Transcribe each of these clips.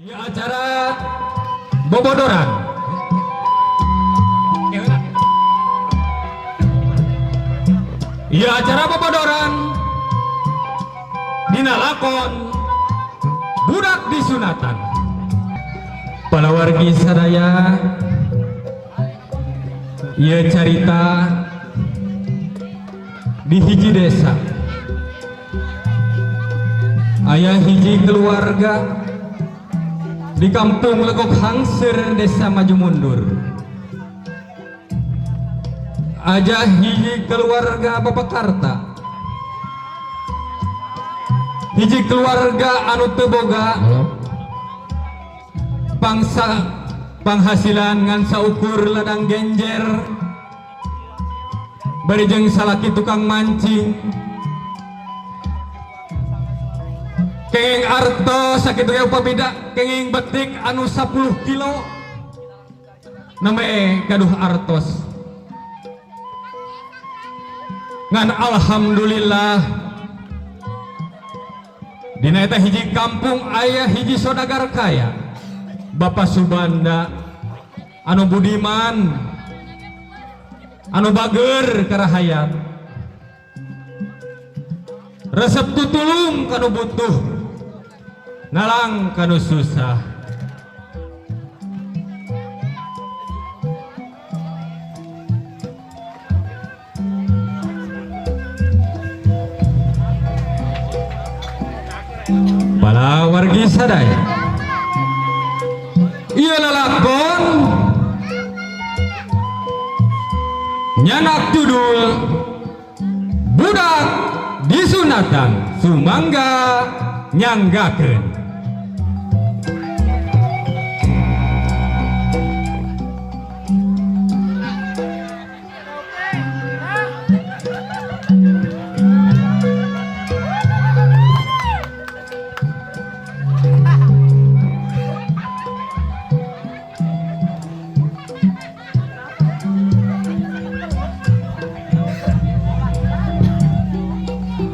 Ya acara bobodoran. Ya acara bobodoran dina lakon budak disunatan. Palawargi sadaya, ieu carita di hiji desa aya hiji keluarga di kampung Legok Hangseur, Desa Maju Mundur. Aja hiji keluarga Bapak Karta, hiji keluarga anu teu boga pangsa penghasilan ngan saukur ladang genjer bari jeung salaki tukang mancing. Kenging arto sakitu ge upamida kenging betik anu 10 kilo nembe gaduh artos. Ngan alhamdulillah dina eta hiji kampung aya hiji sodagar kaya, Bapak Subanda, anu budiman, anu bager karahayat, resep tutulung kanu butuh, ngalang kanu susah. Para wargi sadaya, ieu lalakon nyanak judul budak disunatan. Sumangga nyanggakeun.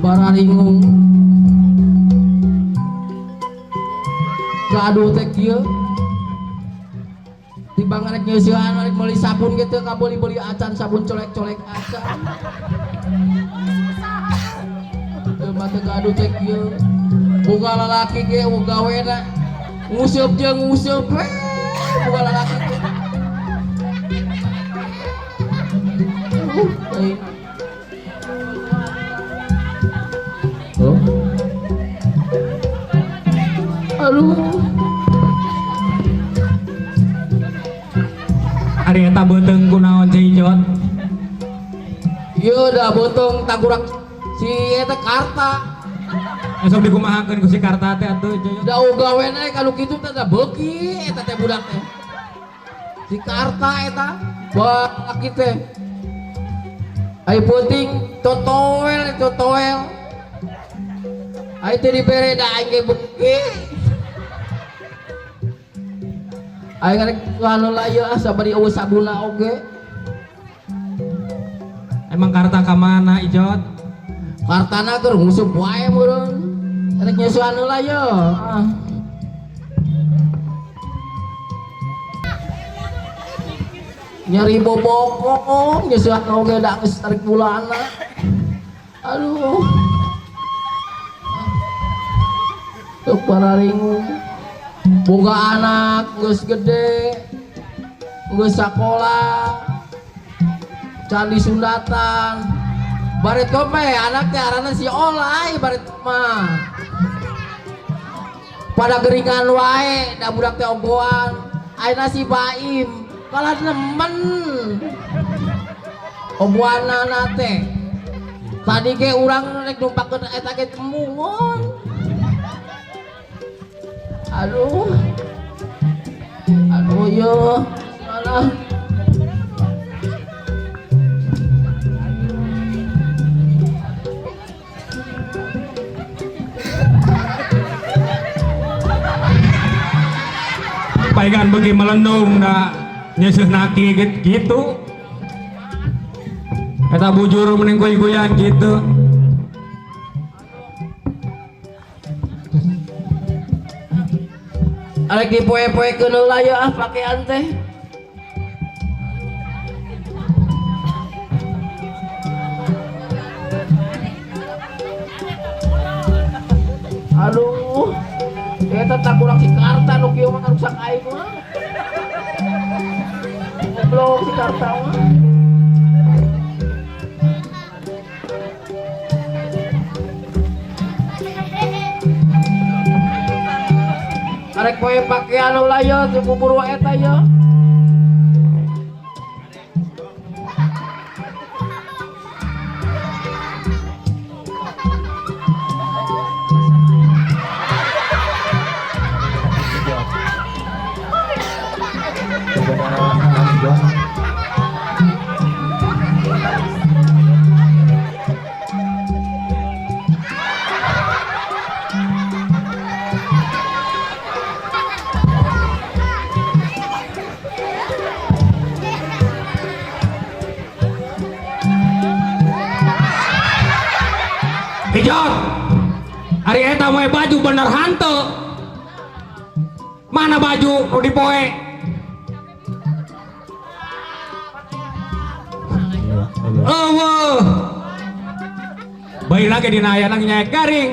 Bararingung gaduh teh kieu timbang rek nyeusieuan rek meuli sabun gitu kabeuli-beuli acan sabun colek-colek acan teu mah teu gaduh teh kieu boga lalaki ge gawena nguseup jeung nguseup we boga lalaki teh. Euy. Oh. Aduh. Ari eta beuteung kunaon, Ceu Ijot? Ieu da beuteung tangkurak si eta Karta. Sok dikumahakeun ku si Karta teh atuh, Ceu Ijot. Da gawena kanu kitu teh da beuki eta teh budak teh. Si Karta eta laki teh. Ai peuting totoel totoel. Ai teh dibere da aing ge beuki. Aing rek anu lah ieu ah sabari eueuh sabuna oge. Emang Karta ka mana, Ijot? Kartana keur nguseup wae meureun. Rek nyeusuan heula ieu. Ah. Nyeri bobokong nyeusuan oge da geus tarik bulana. Aduh. Teu pararingung. Boga anak geus gede, geus sakola, can disundatan. Baret mah anak teh arana si Olai baret mah. Pada geringan wae da budak teh ogoan. Ayeuna si Baim kalah nemen. Ogoanana teh. Tadi ge urang rek numpakeun eta ge temungun. Aduh. Aduh yo. Salah. Paingan beuki melendung da nyeuseuh naki gitu. Eta bujur mending kuy-kuyan gitu. Arek dipoe-poekeun heula ye ah pakean teh. Aduh, eta tak kurang si Karta nu kieu mah rusak aing mah. Goblok si Karta mah. Arek poe pakean heula ye si bubur wae eta ye. Ijot, ari eta moe baju bener hanteu. Mana baju nu dipoe? Eueuh. Bae lagi dina ayana nyaek garing.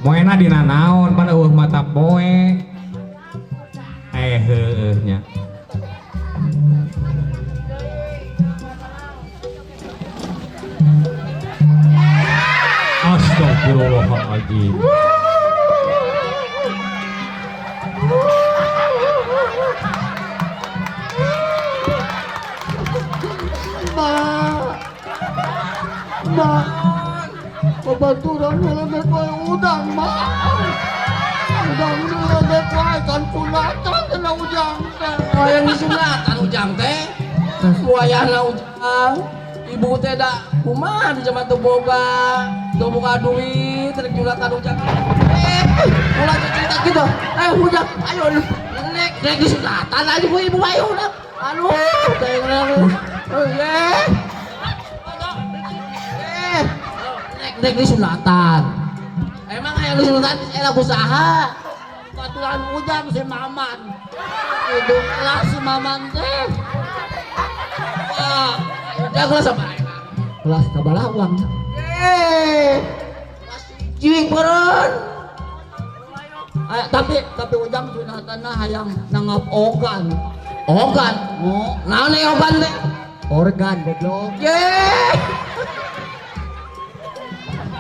Moena dina naon pan eueuh mata poe. Heueuh nya. Astagfirullahaladzim. Ma, ma, babaturan nila may udang, ma. Udang nila may kan sunatan na ujang teh. Hayang disunatan ujang teh. Wayahna ujang. Ibu teh da kumaha di zaman teu boga. Teu boga duit rek nyunatan ujang. Ulah cerita gitu. Ujang, ayo nek rek disunatan aja ku ibu ayo udah. Aduh, teh nek disunatan. Emang hayang disunatan enak usaha. Baturan ujang si Maman. Itu kelas si Maman teh. Wah, ujang kelas apa? Kelas kabalawang. Ciwing peureun. Tapi ujang sunatanna hayang nanggap ogan. Ogan? Oh, naon nih ogan teh? Organ goblok. Ye.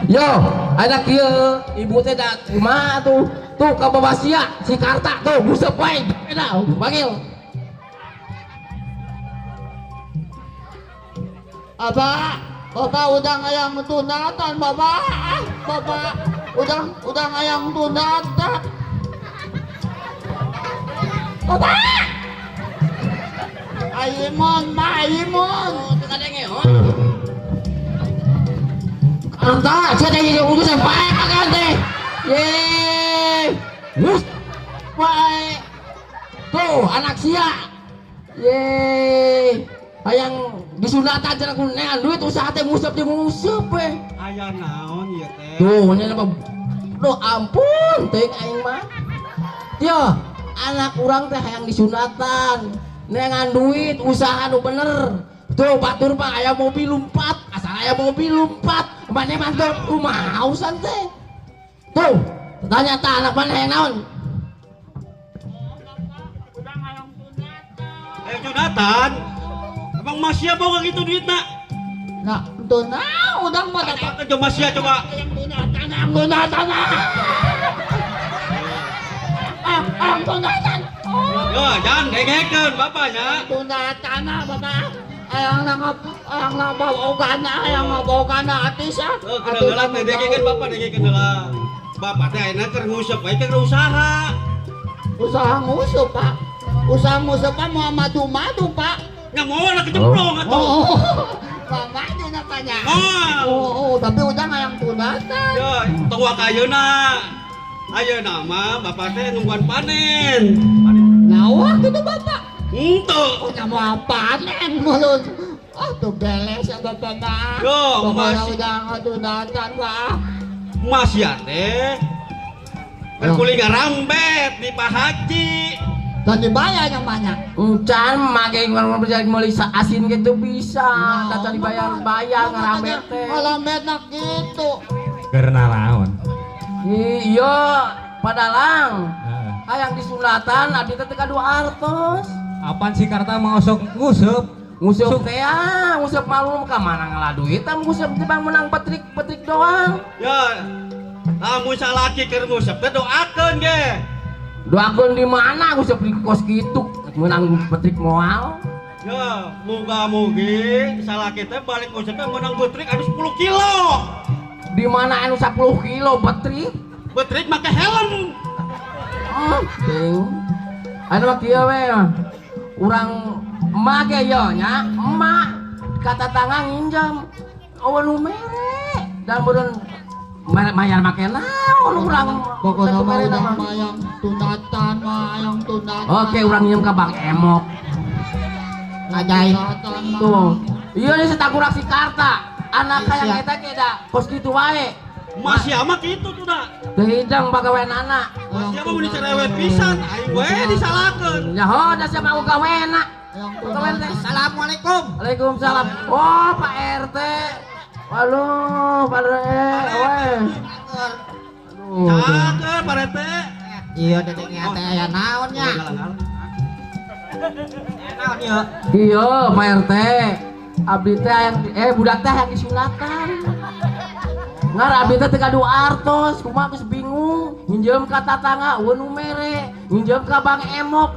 Yo, anak kieu ibu teh da kumaha tuh? Tuh ka babasia si Karta tuh busep wae beda panggil. Abah, bapak udang ayam tunatan, bapak. Bapak udang ayam tunatan. Bapak. Aimon, ma Aimon. Karta, sia teh jadi urusan pae pakean teh. Ye. Wus. Pae. Tuh anak sia. Ye. Hayang disunatan cenah ku neangan duit usaha teh nguseup jeung nguseup we. Aya naon ieu teh? Tuh nya apa? Duh ampun teuing aing mah. Tio, anak urang teh hayang disunatan. Neangan duit usaha nu bener. Tuh batur mah aya mobil lompat, asal aya mobil lompat. Mane mah teu kumahausan teh. Tuh, tanya tah anak mana hayang naon? Hayang sunatan. Emang masih boga gitu duitna? Nah, teu nah, udang mah dapat. Coba masih coba. Hayang sunatan, hayang sunatan. Ah, sunatan. Yo, jangan dengekeun bapaknya. Sunatan bapak. Ayang nangap, ayang nangap ogana, ayang nangap ogana atis ah. Oh, kena heula teh dengekeun bapak dengekeun heula. Bapak teh ayeuna keur nguseup wae keur usaha. Usaha nguseup, Pak. Usaha nguseup Pak mau madu-madu, Pak. Nya moal kecemplung atuh. Oh, madu napanya. Oh, tapi udang ayang sunatan. Yo, tong waka ayeuna. Ayeuna mah bapak teh nungguan panen. Nawa gitu bapak. Henteu. Oh, nya moal panen mulut. Ah, tuh beles ya bapak mah. Yo, pokoknya masih udang sunatan, Pak. Mas ya teh Keur kuli ngarambet di Pak Haji. Dan dibayar yang banyak. Encan make ngomong bisa meuli asin gitu bisa. Da dibayar-bayar ngarambet teh. Ngarambet nak gitu. Keur naraon? Iya, padalang. Hayang disunatan abdi teh teu gaduh artos. Apaan si Karta mah osok nguseup? Nguseup teh ah, nguseup malu ka mana ngalah duit ah nguseup teh bang menang petrik-petrik doang. Ya. Lamun salaki keur nguseup teh doakeun ge. Doakeun di mana nguseup di kos kitu menang petrik moal. Ya, muga-mugi salaki teh balik nguseup teh menang betrik anu 10 kilo. Di mana anu 10 kilo betrik? Betrik make helm. Oh, ting. Anu mah kieu we. Urang emak ge yo nya, emak ka tetangga nginjem. Eueuh nu mere. Dan meureun mayar make naon urang. Pokona mah urang mayang tunatan, mayang tunatan. Oke, urang nginjem ka Bang Emok. Ajaib. Tuh. Iya nih setakurak si Karta. Anak hayang eta ge da kos kitu wae. Masih ama kitu tuh da. Teu hidang pagaweanana. Masih ama mun dicerewet pisan, aing we disalahkeun. Nyaho da sia mah gawena. Gawe teh. Assalamualaikum. Waalaikumsalam. Oh, Pak RT. Waduh, Pak RT. We. Aduh. Cakep, Pak RT. Iya, dedek teh aya naon nya? Aya naon ieu? Iya, Pak RT. Abdi teh hayang budak teh hayang disunatan. Ngar abdi teh teu gaduh artos, kumaha geus bingung, nginjem ka tatangga eueuh nu mere, nginjem ka Bang Emok,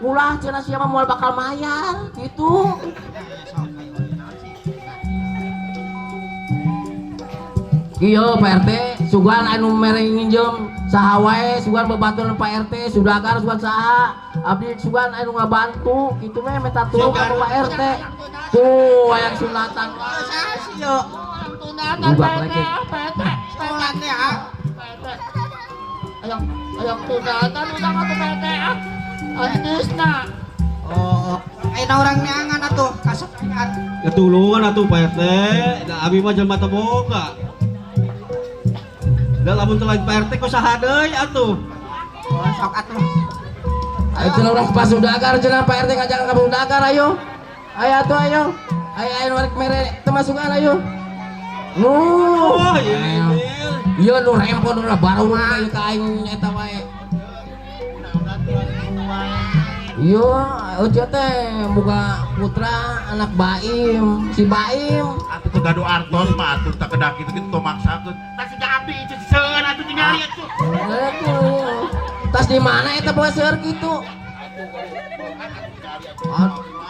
ulah cenah sia mah moal bakal mayar gitu. Iya Pak RT, sugan anu mere nginjem saha wae, sugan babaturan Pak RT, sudagar sugan saha, abdi sugan anu ngabantu kitu meh minta tulung ka Pak RT. Tuh hayang sunatan wae. Saha sih yo? Sunatan Pak RT. Sunatan ya. Hayang hayang sunatan urang atuh Pak RT ah. Antisna. Oh, ayeuna urang neangan atuh ka saudagar. Ketulungan atuh Pak RT, da abi mah jelema teu boga. Da lamun teu lain Pak RT kok saha deui atuh. Oh, sok atuh. Ayo cenah urang ka saudagar cenah Pak RT ngajakan ka saudagar ayo. Ayo atuh ayo. Ayo ayo rek mere teu masukan ayo. Nu. Oh, iya. Ieu nu rempon nu baru ka aing eta wae. Iya, Ojo teh boga putra anak Baim, si Baim. Atuh teu gaduh artos mah atuh tak kedah kitu kitu teu maksakeun. Tah siga abdi ieu seueur atuh tingali atuh. Aduh. Tas di mana eta boga seueur kitu?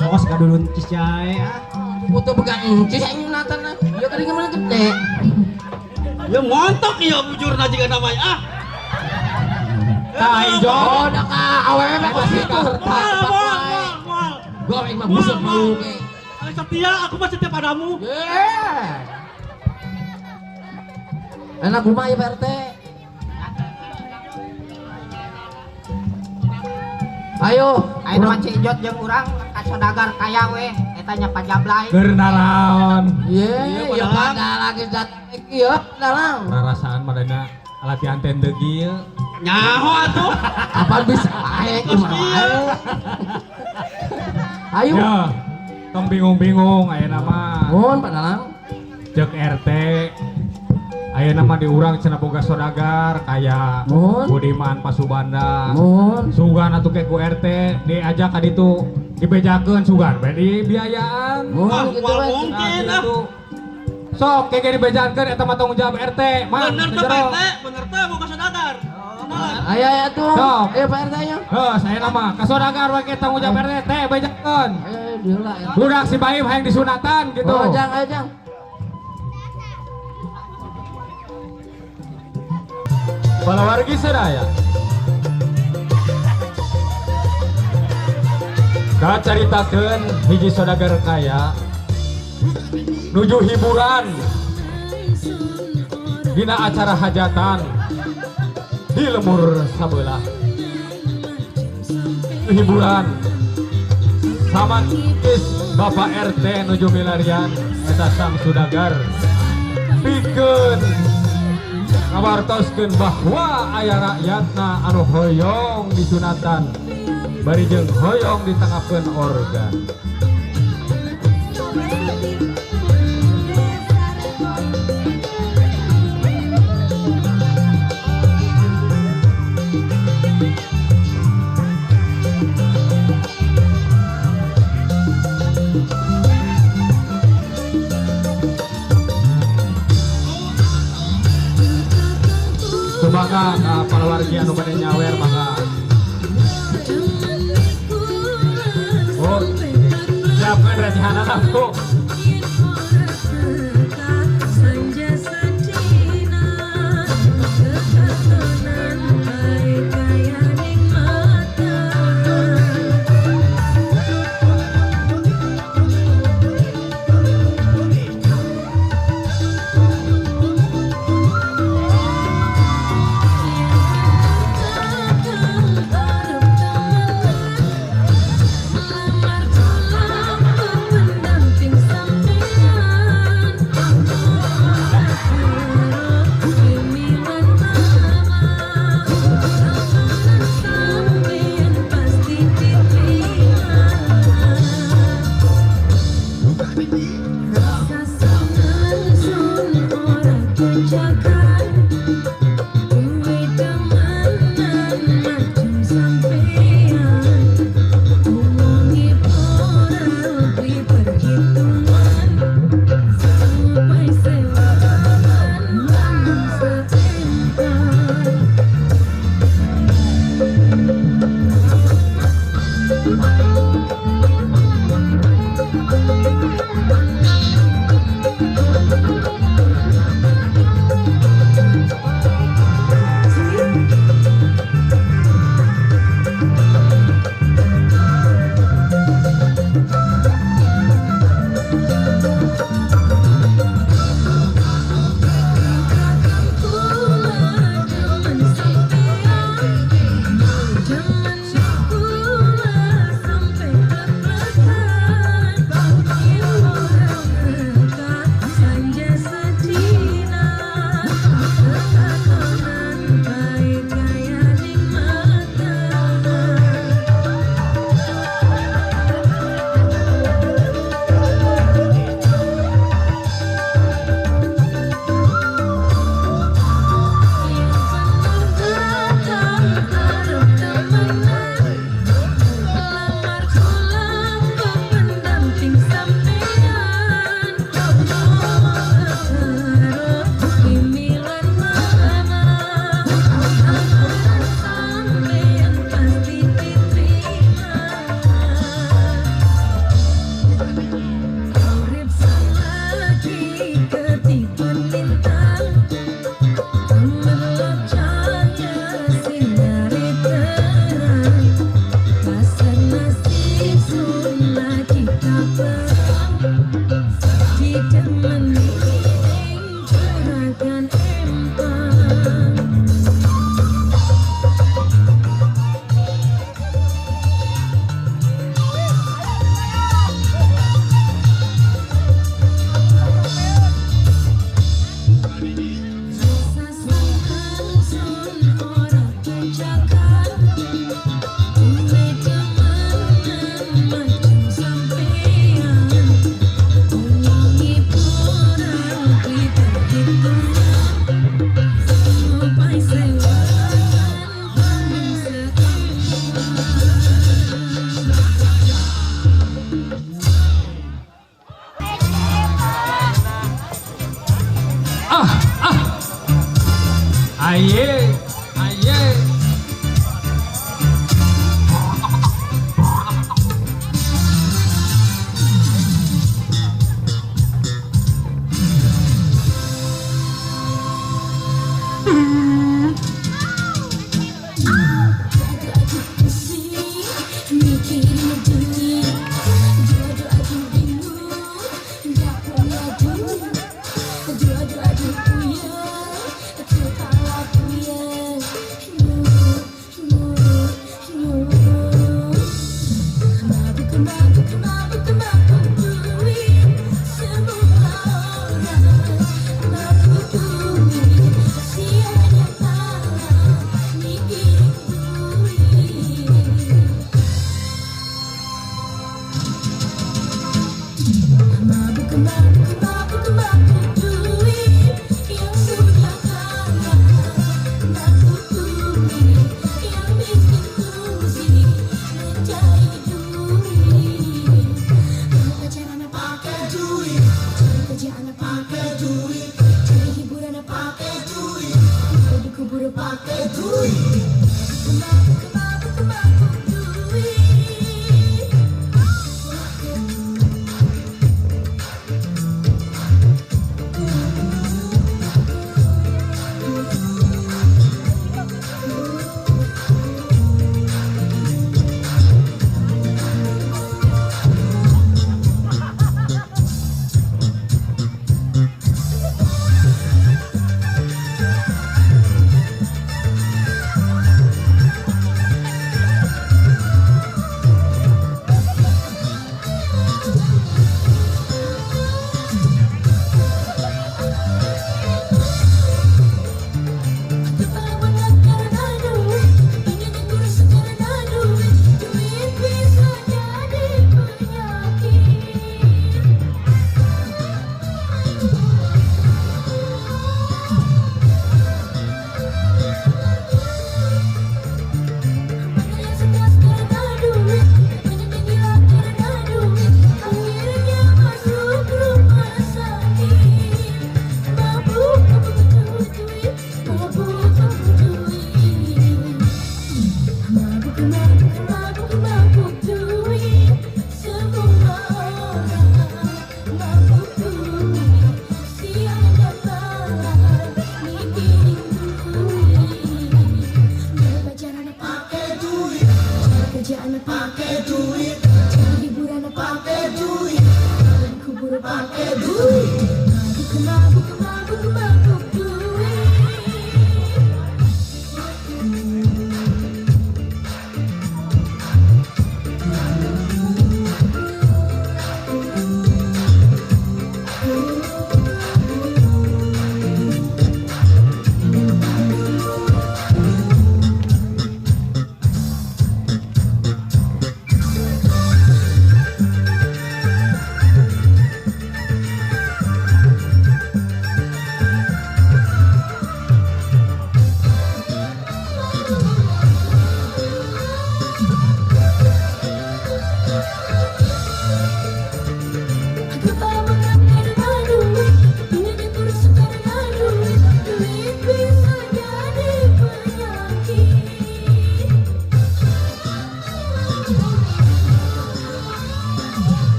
Pokos gadulun cis jae ah. Putu boga encis aing nyunatan. Ieu geuning mana gede. Ya montok ieu bujurna jiga namanya ah. Tah ijo. Oh, da ka awewe mah kos kitu. Moal moal moal. Gua aing mah busuk mau ge. Setia, aku mah setia padamu. Yeah. Enak kumaha ya Pak RT? Ayo, ayeuna mah Ceu Ijot jeung urang ka saudagar kaya we, eta nya pajablay. Keur naraon? Ye, ya pada lagi datang ieu dalang. Rarasaan mah dana latihan teh degil. Nyaho atuh. Apaan bisa wae kumaha wae. Ayo. Ya, tong bingung-bingung ayeuna mah. Nuhun Pak Dalang. Ceuk RT ayeuna mah diurang cenah boga saudagar kaya Nuhun. Budiman Pasubanda. Nuhun. Sugan atuh ke ku RT diajak ka ditu dibejakeun sugan we dibiayaan. Nuhun Wah, kitu moal we. mungkin Nah, ah. gitu. Sok kege dibejakeun eta mah tanggung jawab RT. Mah, Bener teu teh Pak jero. RT, bener teh boga saudagar. Kenalan. Ayo ayo tuh. Sok. Ayo Pak RT ayo. Heuh, saya nama ka saudagar we ke tanggung jawab RT teh bejakeun. Ayo ayo diheula ya. Budak si Baim hayang disunatan gitu. Oh, jang, ayo jang. Palawargi sadaya. Kacaritakeun hiji saudagar kaya nuju hiburan dina acara hajatan di lemur sabelah. Hiburan sama is Bapak RT nuju milarian eta sang saudagar pikeun Ngawartoskeun bahwa aya rakyatna anu hoyong disunatan bari jeung hoyong ditangapkeun organ. Maka ka palawargi anu bade nyawer maka. Oh, siapkeun recehanana Bu.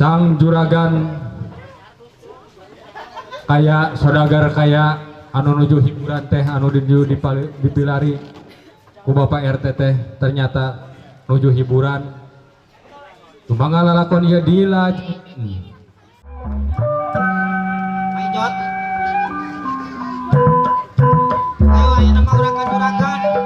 Sang juragan kaya saudagar kaya anu nuju hiburan teh anu nuju dipilari ku Bapak RT teh ternyata nuju hiburan tumangga lalakon ieu dila. Jot. Ayo ayo nama urang ka juragan. Jot.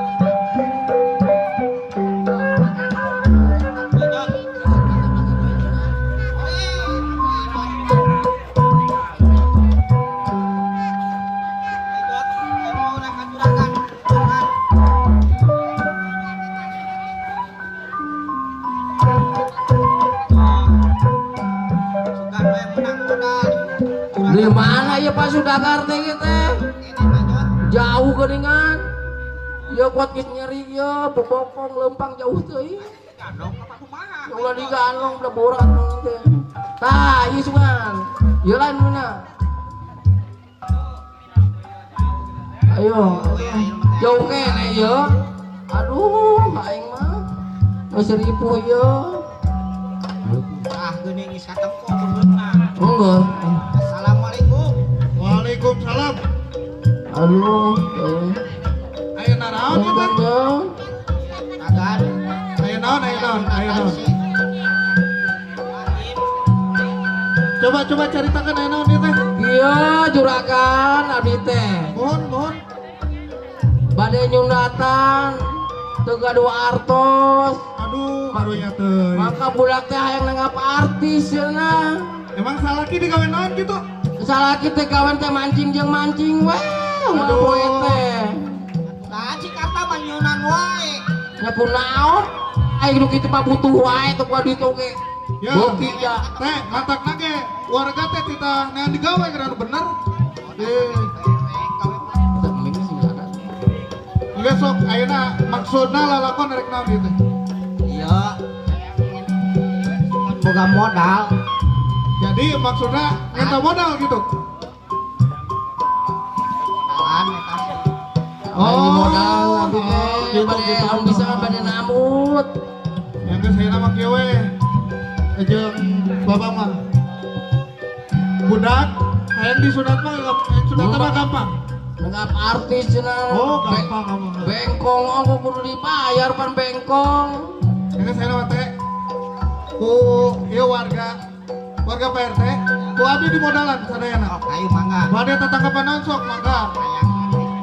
Di mana ya Pak Sudagar teh teh? Jauh geuningan. Ya kuat geus nyeri ya, bobokong lempang jauh teh. Gandong apa kumaha? Ulah digandong udah borat teh. Tah, ieu sugan. Ieu lain mana? Ayo, jauh keneh ieu. Aduh, aing mah geus ripuh ieu. Ah, geuning geus katempo beungeutna. Enggak. Assalamualaikum. Waalaikumsalam. Aduh, ayo naraon ieu teh? Agan. Ayo naon, ayo naon, ayo naon. Coba coba caritakeun aya naon ieu teh? Iya, juragan abdi teh. Mohon, mohon. Bade nyundatan teu gaduh artos. Aduh, karunya teuing. Maka budak teh hayang nanggap artis cenah. Emang salaki digawe naon kitu? Salaki teh gawe teh mancing jeung mancing weh. Aduh. Poe teh. Nah, si Karta mah nyunan wae. Nya kunaon? Aing nu kitu mah butuh wae teu kudu ditu ge. Ya. Beuki ja. Teh, matakna ge warga teh titah nean digawe geura nu bener. Eh, geus sok ayeuna maksudna lalakon rek naon ieu teh? Iya. Boga modal. Jadi maksudna minta modal gitu. Modalan eta. Oh, modal abdi teh oh, gitu, bade gitu. anu bisa mah bade namut. Yang geus ayeuna mah kieu we. Jeung bapak mah. Budak hayang disunat mah hayang sunat mah gampang. Nanggap artis cenah. Oh, gampang gampang. Bengkong ongko kudu dibayar pan bengkong. Yang geus ayeuna mah teh ku ieu warga warga Pak RT, ku abdi di modalan sadayana. Oh, kayu mangga. Bade tatangkapan naon sok mangga. Hayang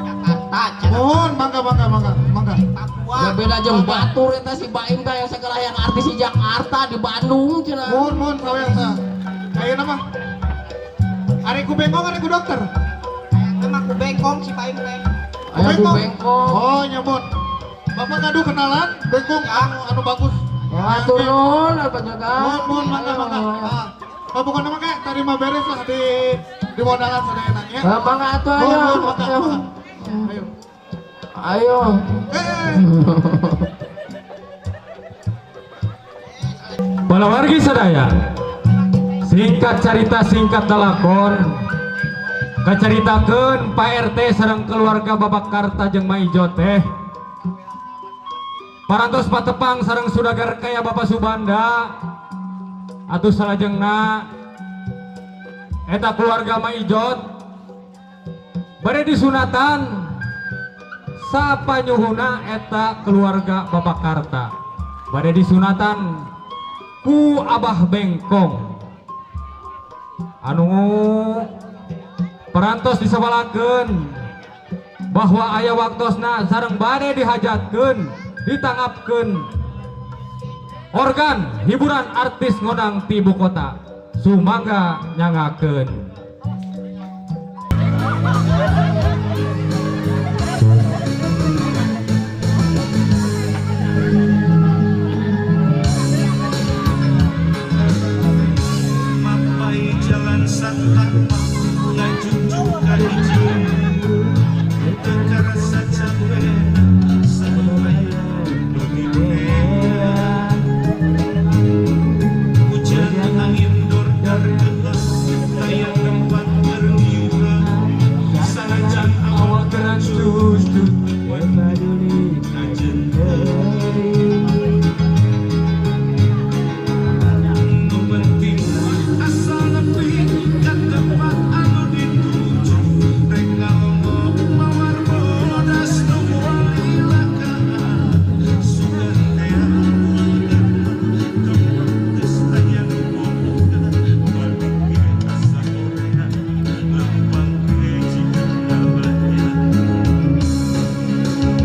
Jakarta cenah. Mohon mangga mangga mangga mangga. Papua. Ya beda jeung batur eta si Baim teh yang segala yang artis di Jakarta di Bandung cenah. Mohon mohon sawiasa. Ayeuna mah ari ku bengkong ari ku dokter. Hayang mah ku bengkong si Baim teh. Aya ku bengkong. Oh nyebut. Bapak gaduh kenalan bengkong anu anu bagus. Ya atur nuhun panjenengan. Mohon mohon mangga mangga. Ah, oh, pokoknya mah kayak tadi mah beres lah di modalan sadayana ya. Ah, mangga atuh Mohon ayo. mohon mangga mangga. Ayo. Ayo. Eh. Palawargi sadaya. Singkat carita singkat lalakon. Kacaritakeun Pak RT sareng keluarga Bapak Karta jeung Maijo teh. Parantos patepang sareng sudagar kaya Bapak Subanda. Atuh salajengna eta keluarga Maijot bade disunatan sapanyuhuna eta keluarga Bapak Karta bade disunatan ku Abah Bengkong anu perantos disabalakeun bahwa aya waktosna sareng bade dihajatkeun ditangapkeun organ hiburan artis ngonang ti ibu kota sumangga nyangakeun. Mapai jalan santan ngajunjung ka hiji teu karasa capek sampai nu dinean hujan angin dordar geus aya tempat berliuran sanajan awak rancus paduli kajen deui. Nu penting asal nepi ka tempat anu dituju rek ngalongok mawar bodas nu moal ilakaan sugan teh tempat geus aya nu boga balik ge asa hoream lempang ge jiga kabayang teu kasawang.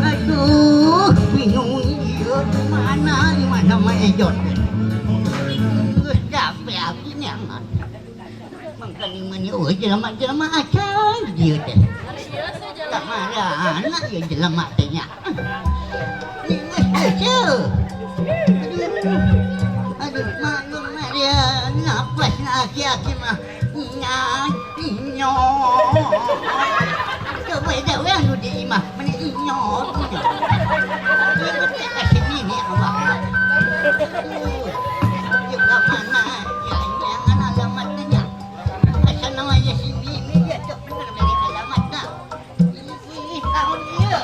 Aduh, bingung ieu mana mana mah ejot. Geus capek abdi nyangan. Mangkaning meuni eueuh jelema-jelema acan dieu teh. Kamarana ieu jelema teh nya. Geus geus. Aduh, aduh, maklum mah dia napas na aki-aki mah. Nya, nyo. Coba dah we anu di imah meni nyot. Ieu teh ka sini nih awak. Aduh, ieu ka mana? Ya jangan alamatnya nya. Asa namanya si Mimi dia teu bener mere alamatna. Ih, naon ieu?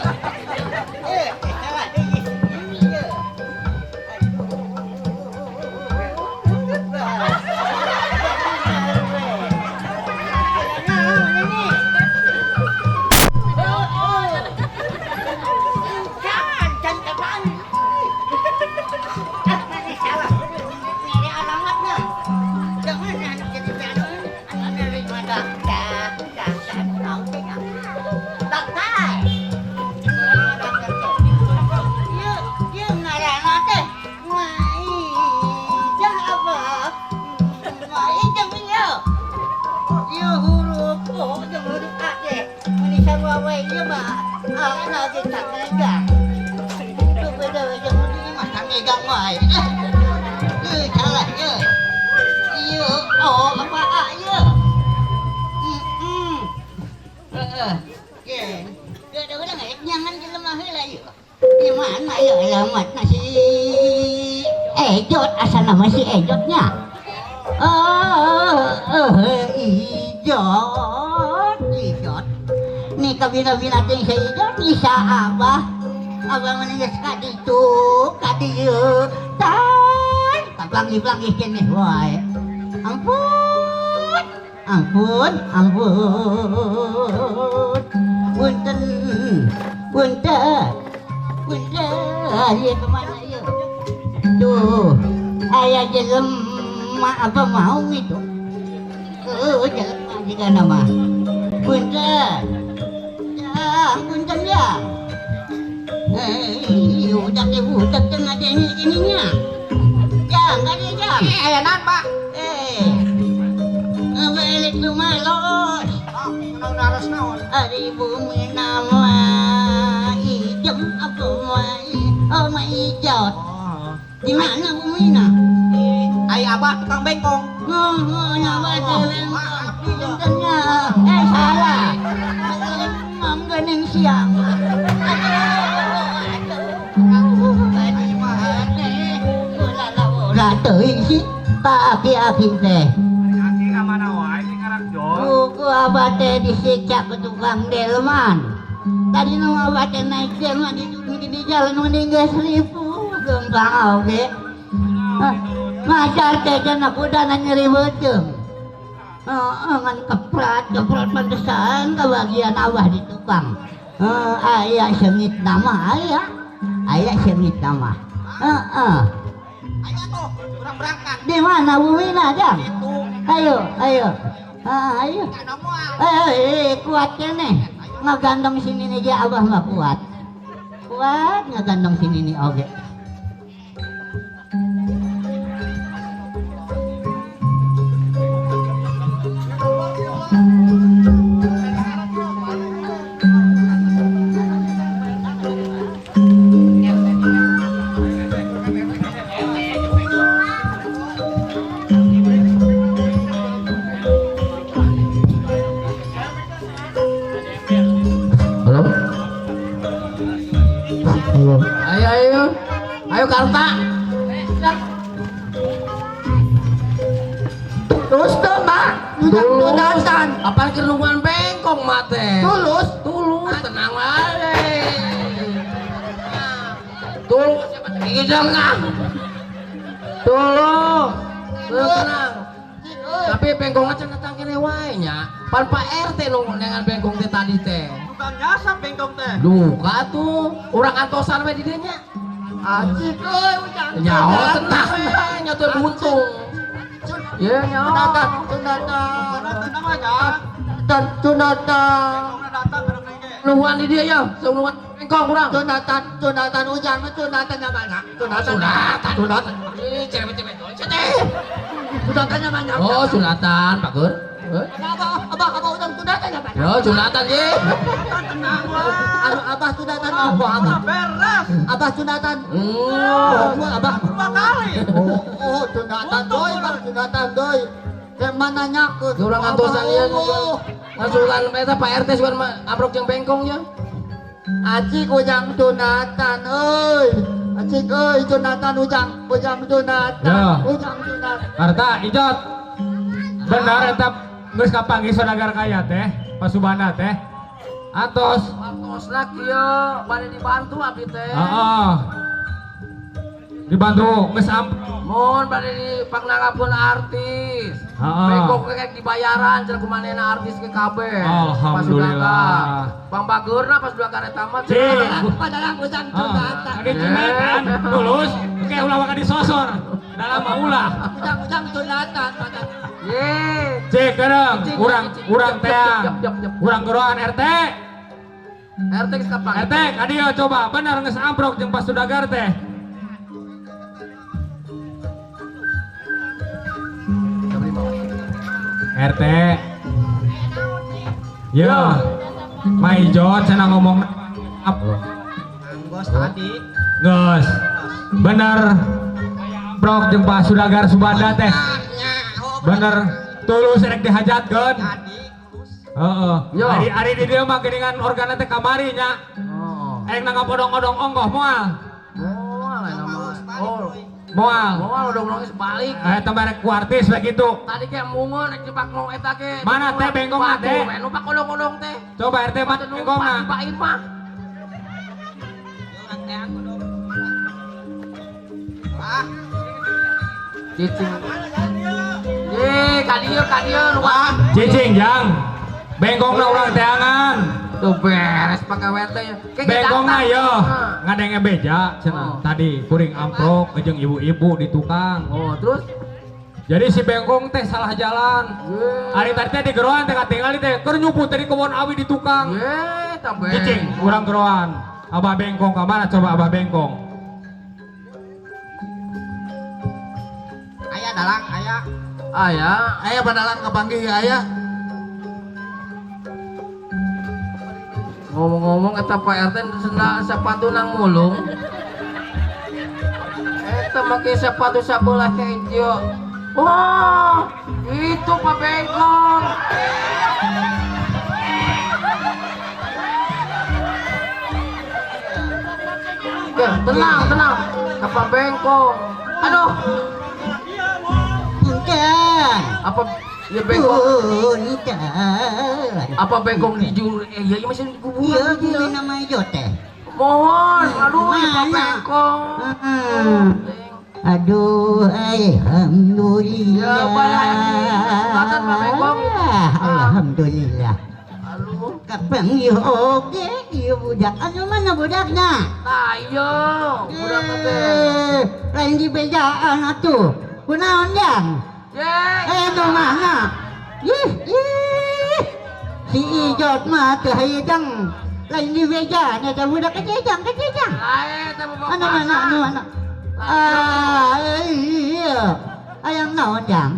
Eh, salah deui si Mimi ieu. Aduh. Naon ini? Iya mah, aku lagi sangegang. Tuh beda jeung ini mah sangegang wae. Eh, salah ya. Iya, oh apa ah ya. Heeh. Ye. Ada urang rek nyangan jelema heula ieu. Di mana ya alamatna si Ejot, asal nama si Ejotnya. Oh, Ijot, Ijot. Nih kabina-bina ting si Ijot bisa abah. Abah meninggal kaditu, kadieu. Tan, kaplangi-plangi keneh wae. Ampun, ampun, ampun. Punten, punten, punten. Ieu kemana ieu? Tuh, aya jelema apa mau itu? Jelema jika nama. Punten, ya, punten ya. Eh, udah ke budak tengah ini ininya. Jang, kali jang. Eh, aya naon, Pak? Eh, balik rumah los. Ah, naon naros naon? Ari bumi nama ijem apa mai? Oh, mai ijot. Oh. Di mana bumi na? Ai abah tukang bengkong. Oh, nyawa teh bengkong. Eh, salah. Mam gening siang. Ulah teuing sih, ka aki-aki teh. Aki ka mana wae sih ngarakjol? Buku abah teh disiksa ke tukang delman. Tadi nu abah teh naik delman di jalan meninggal seribu gempang oge. Majar teh cenah kudana nyeri beuteung. Heeh, ngan keprat keprat pantesan kabagian abah di tukang. Aya seungit nama aya. Aya seungit nama. Heeh. Ayo tuh, urang berangkat. Di mana bumina, Jang? Itu. Ayo, ayo. Ah, ayo. Eh, kuat keneh. Ngagandong sini nih ge abah mah kuat. Kuat ngagandong sini nih oge. Halo? Halo. Ayo, ayo. Ayo Karta. Terus tuh, Mak. Tulus. Sunatan. Apaan keur nungguan bengkong mak teh? Tulus. Tulus, tenang wae. Tulus siapa gigi jangan. Tulus. Tulus tenang. Tapi bengkongnya cenah datang kene wae nya. Pan Pak RT nu nengan bengkong teh tadi teh. Tukang jasa bengkong teh. Duka tuh, urang antosan we di dieu nya. Acik euy ujang. Nyaho tenang we, nya teu buntung. Ye nyaho. Sunatan, sunatan. Tenang aja. Dan sunatan. Bengkongna datang bareng ge. Nungguan di dieu ya, nungguan bengkong urang. Sunatan, sunatan ujang, sunatan namanya. Sunatan. Sunatan. Sunatan. Ih, cewek-cewek teh. Sunatan namanya. Oh, sunatan, Pak Gur. Eh? Abah, abah, abah ujang sunatan namanya. Yo, sunatan ye. Tenang wae. Anu abah sunatan apa abah? Beres. Abah sunatan. Hmm. Oh, abah. Dua kali. Oh, oh, sunatan doi, abah sunatan doi. Kayak mana nyakut? Urang antosan ieu ngasulan eta Pak RT sugan amprok jeung bengkong ya. Acik ujang sunatan euy. Acik euy sunatan ujang, ujang sunatan, Ya. ujang sunatan. Karta Ijot. Benar eta geus kapanggih saudagar kaya teh, Pasubana teh. Atos. Atosna kieu bade dibantu abdi teh. Heeh. Dibantu geus amprok. Mun bade dipangnangapkeun artis. Heeh. Bengkok kayak dibayaran cenah kumanehna artis ke kabeh. Alhamdulillah. Pang bageurna pas dua kareta mah Cik. Padahal ujang sunatan. Ini sunatan tulus, oke ulah waka disosor. Dalam mah ulah. Ujang ujang sunatan padahal. Ye. Cik kadang Cik, urang cik, urang cik, teh. cik, cik, cik. Urang geroan RT. RT geus kapanggih. RT kadieu coba bener geus amprok jeung Pak Sudagar teh. RT. Ya. Maijot cenah ngomong apa? Bos tadi. Geus. Bener. Amprok jeung Pak Sudagar Subanda teh. Bener. Tulus rek dihajatkeun. Heeh. Ari ari di dieu mah geuningan organa teh kamari nya. Erek nanggap odong-odong onggoh moal. Moal lain mah. Oh. Moal. Moal odong-odongnya sebalik. Eta mah rek ku artis we kitu. Tadi ge mungun rek jebak nu eta ge. Mana teh bengkongna teh? Numpak odong-odong teh. Coba RT mah bengkongna. Pak Imah. Cicing. Ye, kadieu kadieu luar. Cicing jang. Bengkongna urang teangan. Tuh beres pakai WT. Bengkongna yo ngadenge beja cenah. Tadi kuring amprok jeung ibu-ibu di tukang. Oh, terus jadi si bengkong teh salah jalan. Ari tadi teh di geroan teh katingali teh keur nyumput teh di kebon awi di tukang. Ye, tah beres. Cicing urang geroan. Abah bengkong ka mana coba abah bengkong? Aya dalang, aya. Aya, aya badalang kapanggih aya. Ngomong-ngomong eta Pak RT sendal sepatu nang mulung. Eta make sepatu sabelah hijau. Wah, itu Pak Bengkong. Ya, tenang, tenang. Pak Bengkong. Aduh. Apa ya bengkong? Apa bengkong di jur? Ya iya masih di kuburan. Iya, nama ijo teh. Mohon, aduh, Pak Bengkong. Aduh, alhamdulillah. Ya, Pak Bengkong. Alhamdulillah. Aduh. Kapanggih oge ieu budak. Anu mana budakna? Tah ieu, budak teh. Lain di bejaan atuh. Kunaon jang? Nu mana? Ih, ih. Si Ijot mah teu hayang. Lain di bejaan eta budak kecejang, kecejang. Lain eta bapak. Anu mana, anu mana? Ah, iya. Ayang naon jang?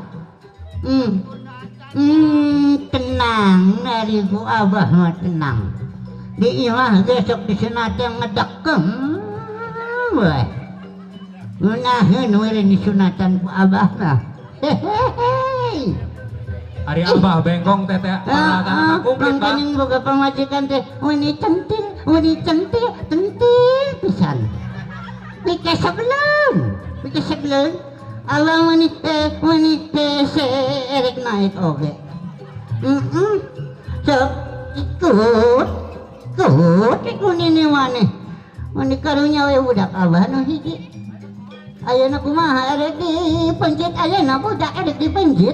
Tenang, ari ku abah mah tenang. Di imah besok disunatan ngedekem we. Ngeunaheun we disunatan ku abah mah. Hehehe. Ari abah bengkong teh teh peralatan komplit Pak. Mangkaning boga pamajikan teh uni centil, tentil pisan. Pika sebelum, pika sebelum. Allah mani erek naik oge. Sok ikut, ikut ikut nini maneh. Mani karunya we budak abah nu hiji. Ayeuna kumaha erek dipencit ayeuna budak erek dipencit.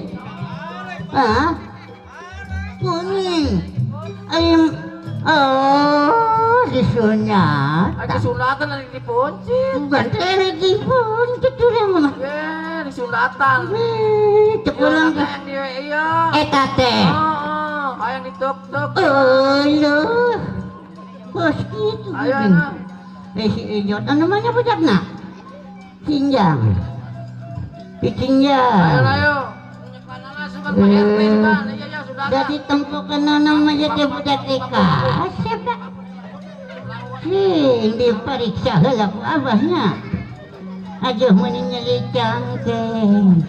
Ah. Kuning. Ayam oh disunat. Ai disunatan erek dipencit. Bukan erek dipencit urang mah. Ye, disunatan. Cek urang teh ieu. Eta teh. Heeh, hayang dituk-tuk. Eueuh. Kos kitu. Ayeuna. Eh si Ijot anu mana budakna? Cinjang. Dicinjang. Ayo ayo. Jadi tempokan namanya teh budak TK. Asep dah. Sing diperiksa heula ku abahnya. Aduh meuni nyeri cangkeng.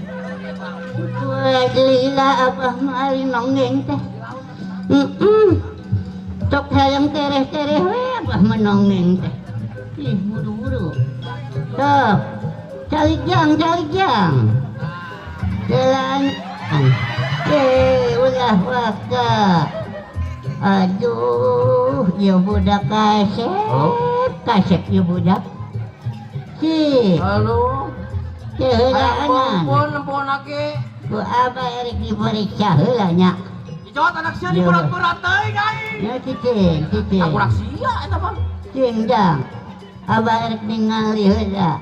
Kuat lila abah mah ari nonggeng teh. Sok hayang tereh-tereh we abah mah nonggeng teh. Ih buru-buru. Sok. Calik jang, calik jang. Jalan. Ulah waka. Aduh, ieu budak kasep, kasep ieu budak. Si. Halo. Teu heulaanan. Ampun, ampun ake. Ku abah erek diperiksa heula nya. Ijot anak sia diberat-berat teuing aing. Ya cicing, cicing. Aku rak sia eta mah. Cing jang. Abah erek ningali heula.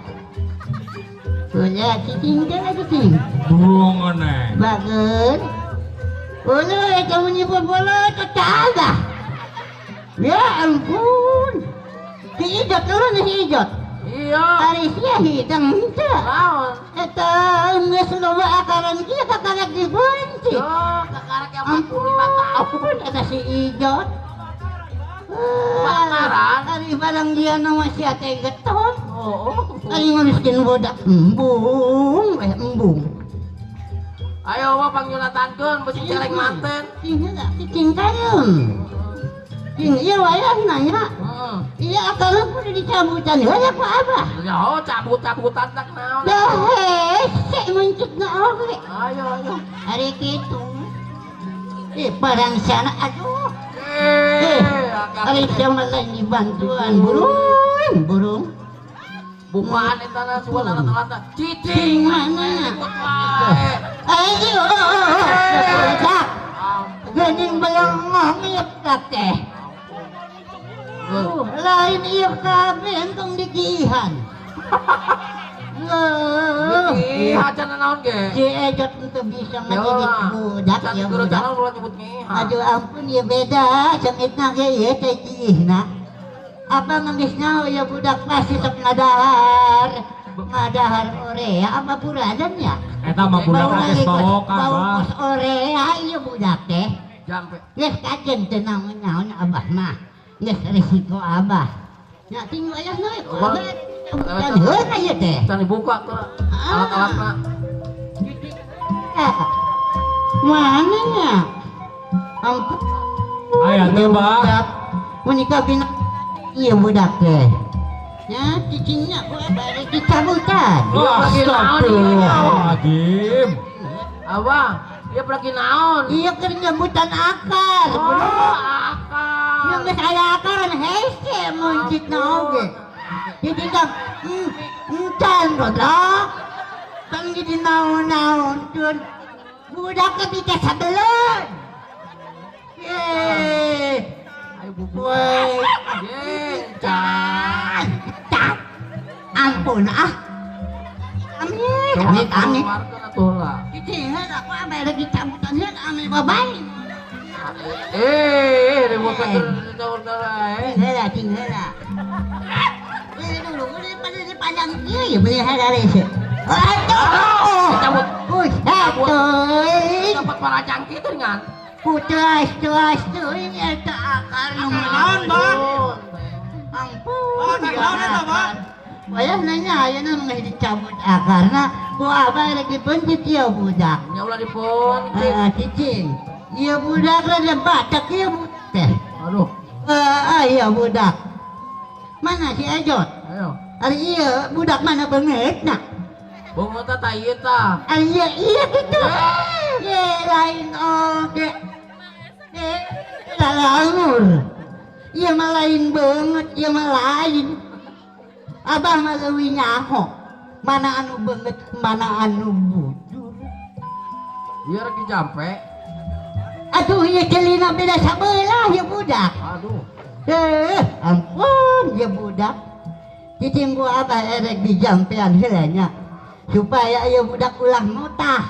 Ulah cicing teh cicing. Burung aneh. Bagus. Ulah eta mun bola tetangga. Ya ampun. Si Ijot turun si Ijot. Iya. Ari sia hidang henteu. Naon? Eta geus loba akaran kieu kakarek dibenci. Yo, kakarek yang 45 tahun. Eta si Ijot. Pangaran. Ari barang dia nama sia teh getol. Oh. Ari nguruskeun budak embung, eh embung. Ayo mah pangyunatankeun beusi celeng manten. Cing heula, cicing kareum. Cing ieu wayahna nya. Heeh. Iya akarna kudu dicabutan heula ku abah. Ya oh cabut-cabutan tak naon. Dah hese muncutna oge. Ayo ayo. Ari kitu. Eh barang sana aduh. Eh, Ari sia mah lain dibantuan burung, burung. Bukaan eta na sugan alat-alatna. Cing Cicing mana? Ikut wae. Ayo, budak. Ampun. Geuning belengong ieu teh. Lain ieu kabeh entong digiihan. Loh. Ngiha cenah naon ge? Si Ejot teu bisa ngadidik budak Can ya guru budak. calon ulah nyebut ngiha. Aduh ampun ya beda, sengitna ge ieu teh giihna. Apa geus nyaho ya budak pasti sok ngadahar. Ngadahar orea apa puradan ya? Eta mah budak Bau geus lagi kos- bawokan, bau Bah. kos orea ieu budak teh. Jampe. Geus kajen teu naon-naon abah mah. Geus resiko abah. Nya tinggal ayahna we ku Abah. abah. Kan heula ieu teh. Can dibuka tuh alat-alatna. Eh, mana nya? Ampun. Aya teu, Bah. Budak. Menikah bina iya budak teh. Ya, cicingnya ku abah rek dicabutan. Iya, lagi naon ieu nya? Astagfirullahaladzim. Abah, ieu lagi naon? Iya keur nyebutan akar. Oh, akar. Yang geus aya akaran hese muncitna oge. Jadi kan encan goblok. Kan jadi naon-naon tun. Budak teh bisa sabeleun. Ye. Ayo bubu. Woi. Ye, can. Can. Ampun ah. Amit, amit, amit. Keluarkeun atuh lah. Cicing heula aku abah lagi cabutan heula ame babai. Eh, ribut atuh eh. Cing heula, cing heula. Eh dulu, udah pada dipandang kieu ya beli heula rese. Aduh. Cabut. Buset teuing. Dapat parajang kitu ngan. Putus, tuas teuing eta akar nu Naon, Bah? Ampun. Akar naon eta, Bah? Wayah nanya ayeuna mah geus dicabut akarna ku abah rek dipencit ieu budak. Nya ulah dipencit. Ah, cicing. Ieu budak rada batak ieu budak teh. Aduh, Ah, iya budak. Mana si Ejot? ayo. Ari iya budak mana beungeutna? Beungeut tah ieu tah. Ari iya iya kitu. Ye lain oge. Eh, lalangor. Ieu mah lain beungeut, ieu mah lain. Abah mah leuwih nyaho. Mana anu beungeut, mana anu bujur. Ieu rek dijampe. Aduh, ieu celina beda sabelah ieu budak. Aduh. Eh, ampun ya budak. Cicing ku abah erek dijampean heula nya. Supaya ieu budak ulah mutah.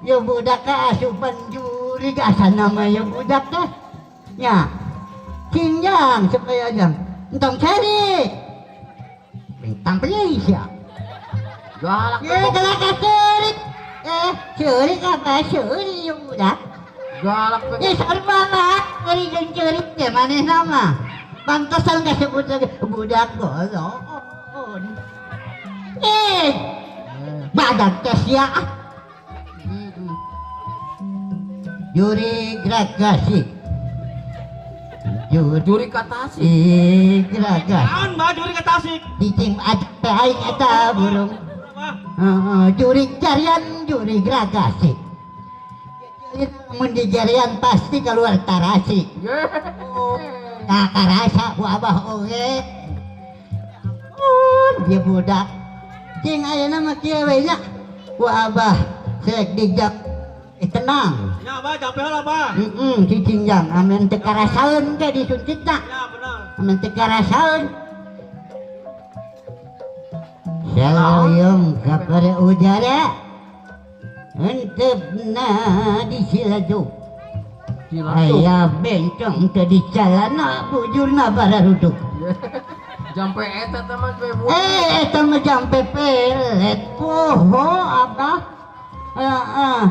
Ieu budak kaasupan jurig asa nama ieu budak teh. Nya. Cinjang supaya jang. Entong cari. Bintang sia. Galak Ye galak ceurik. Eh, ceurik apa ceurik ieu budak? Galak teh. Ya sarua banget, ngeri jeung ceurik teh manehna mah. Pantesan kasebut lagi budak golon. Eh, badak teh sia ah. Juri gragasi. Juri Juri ka Tasik. gragasi. Naon, Bah? Juri ka Tasik. Cicing ajak teh aing eta burung. Bah. Heeh, juri jarian juri gragasi. Mun di jarian pasti keluar tarasi. Ye. Nah, karasa ku abah oge. Ampun, dia budak. Cing ayeuna mah kieu we nya. Ku abah sek dijak tenang. Ya, Bah, jampe heula, Bah. Heeh, cicing jang amen teu karasaeun teh disuncitna. Ya, benar. Amen teu karasaeun. Saloyong kapare udara. Entepna di Ciledug. Ciledug. Aya bencong teu di calana bujurna bararuduk. Jampe eta teh mah jampe Eh, eta mah jampe pelet poho abah. Heeh.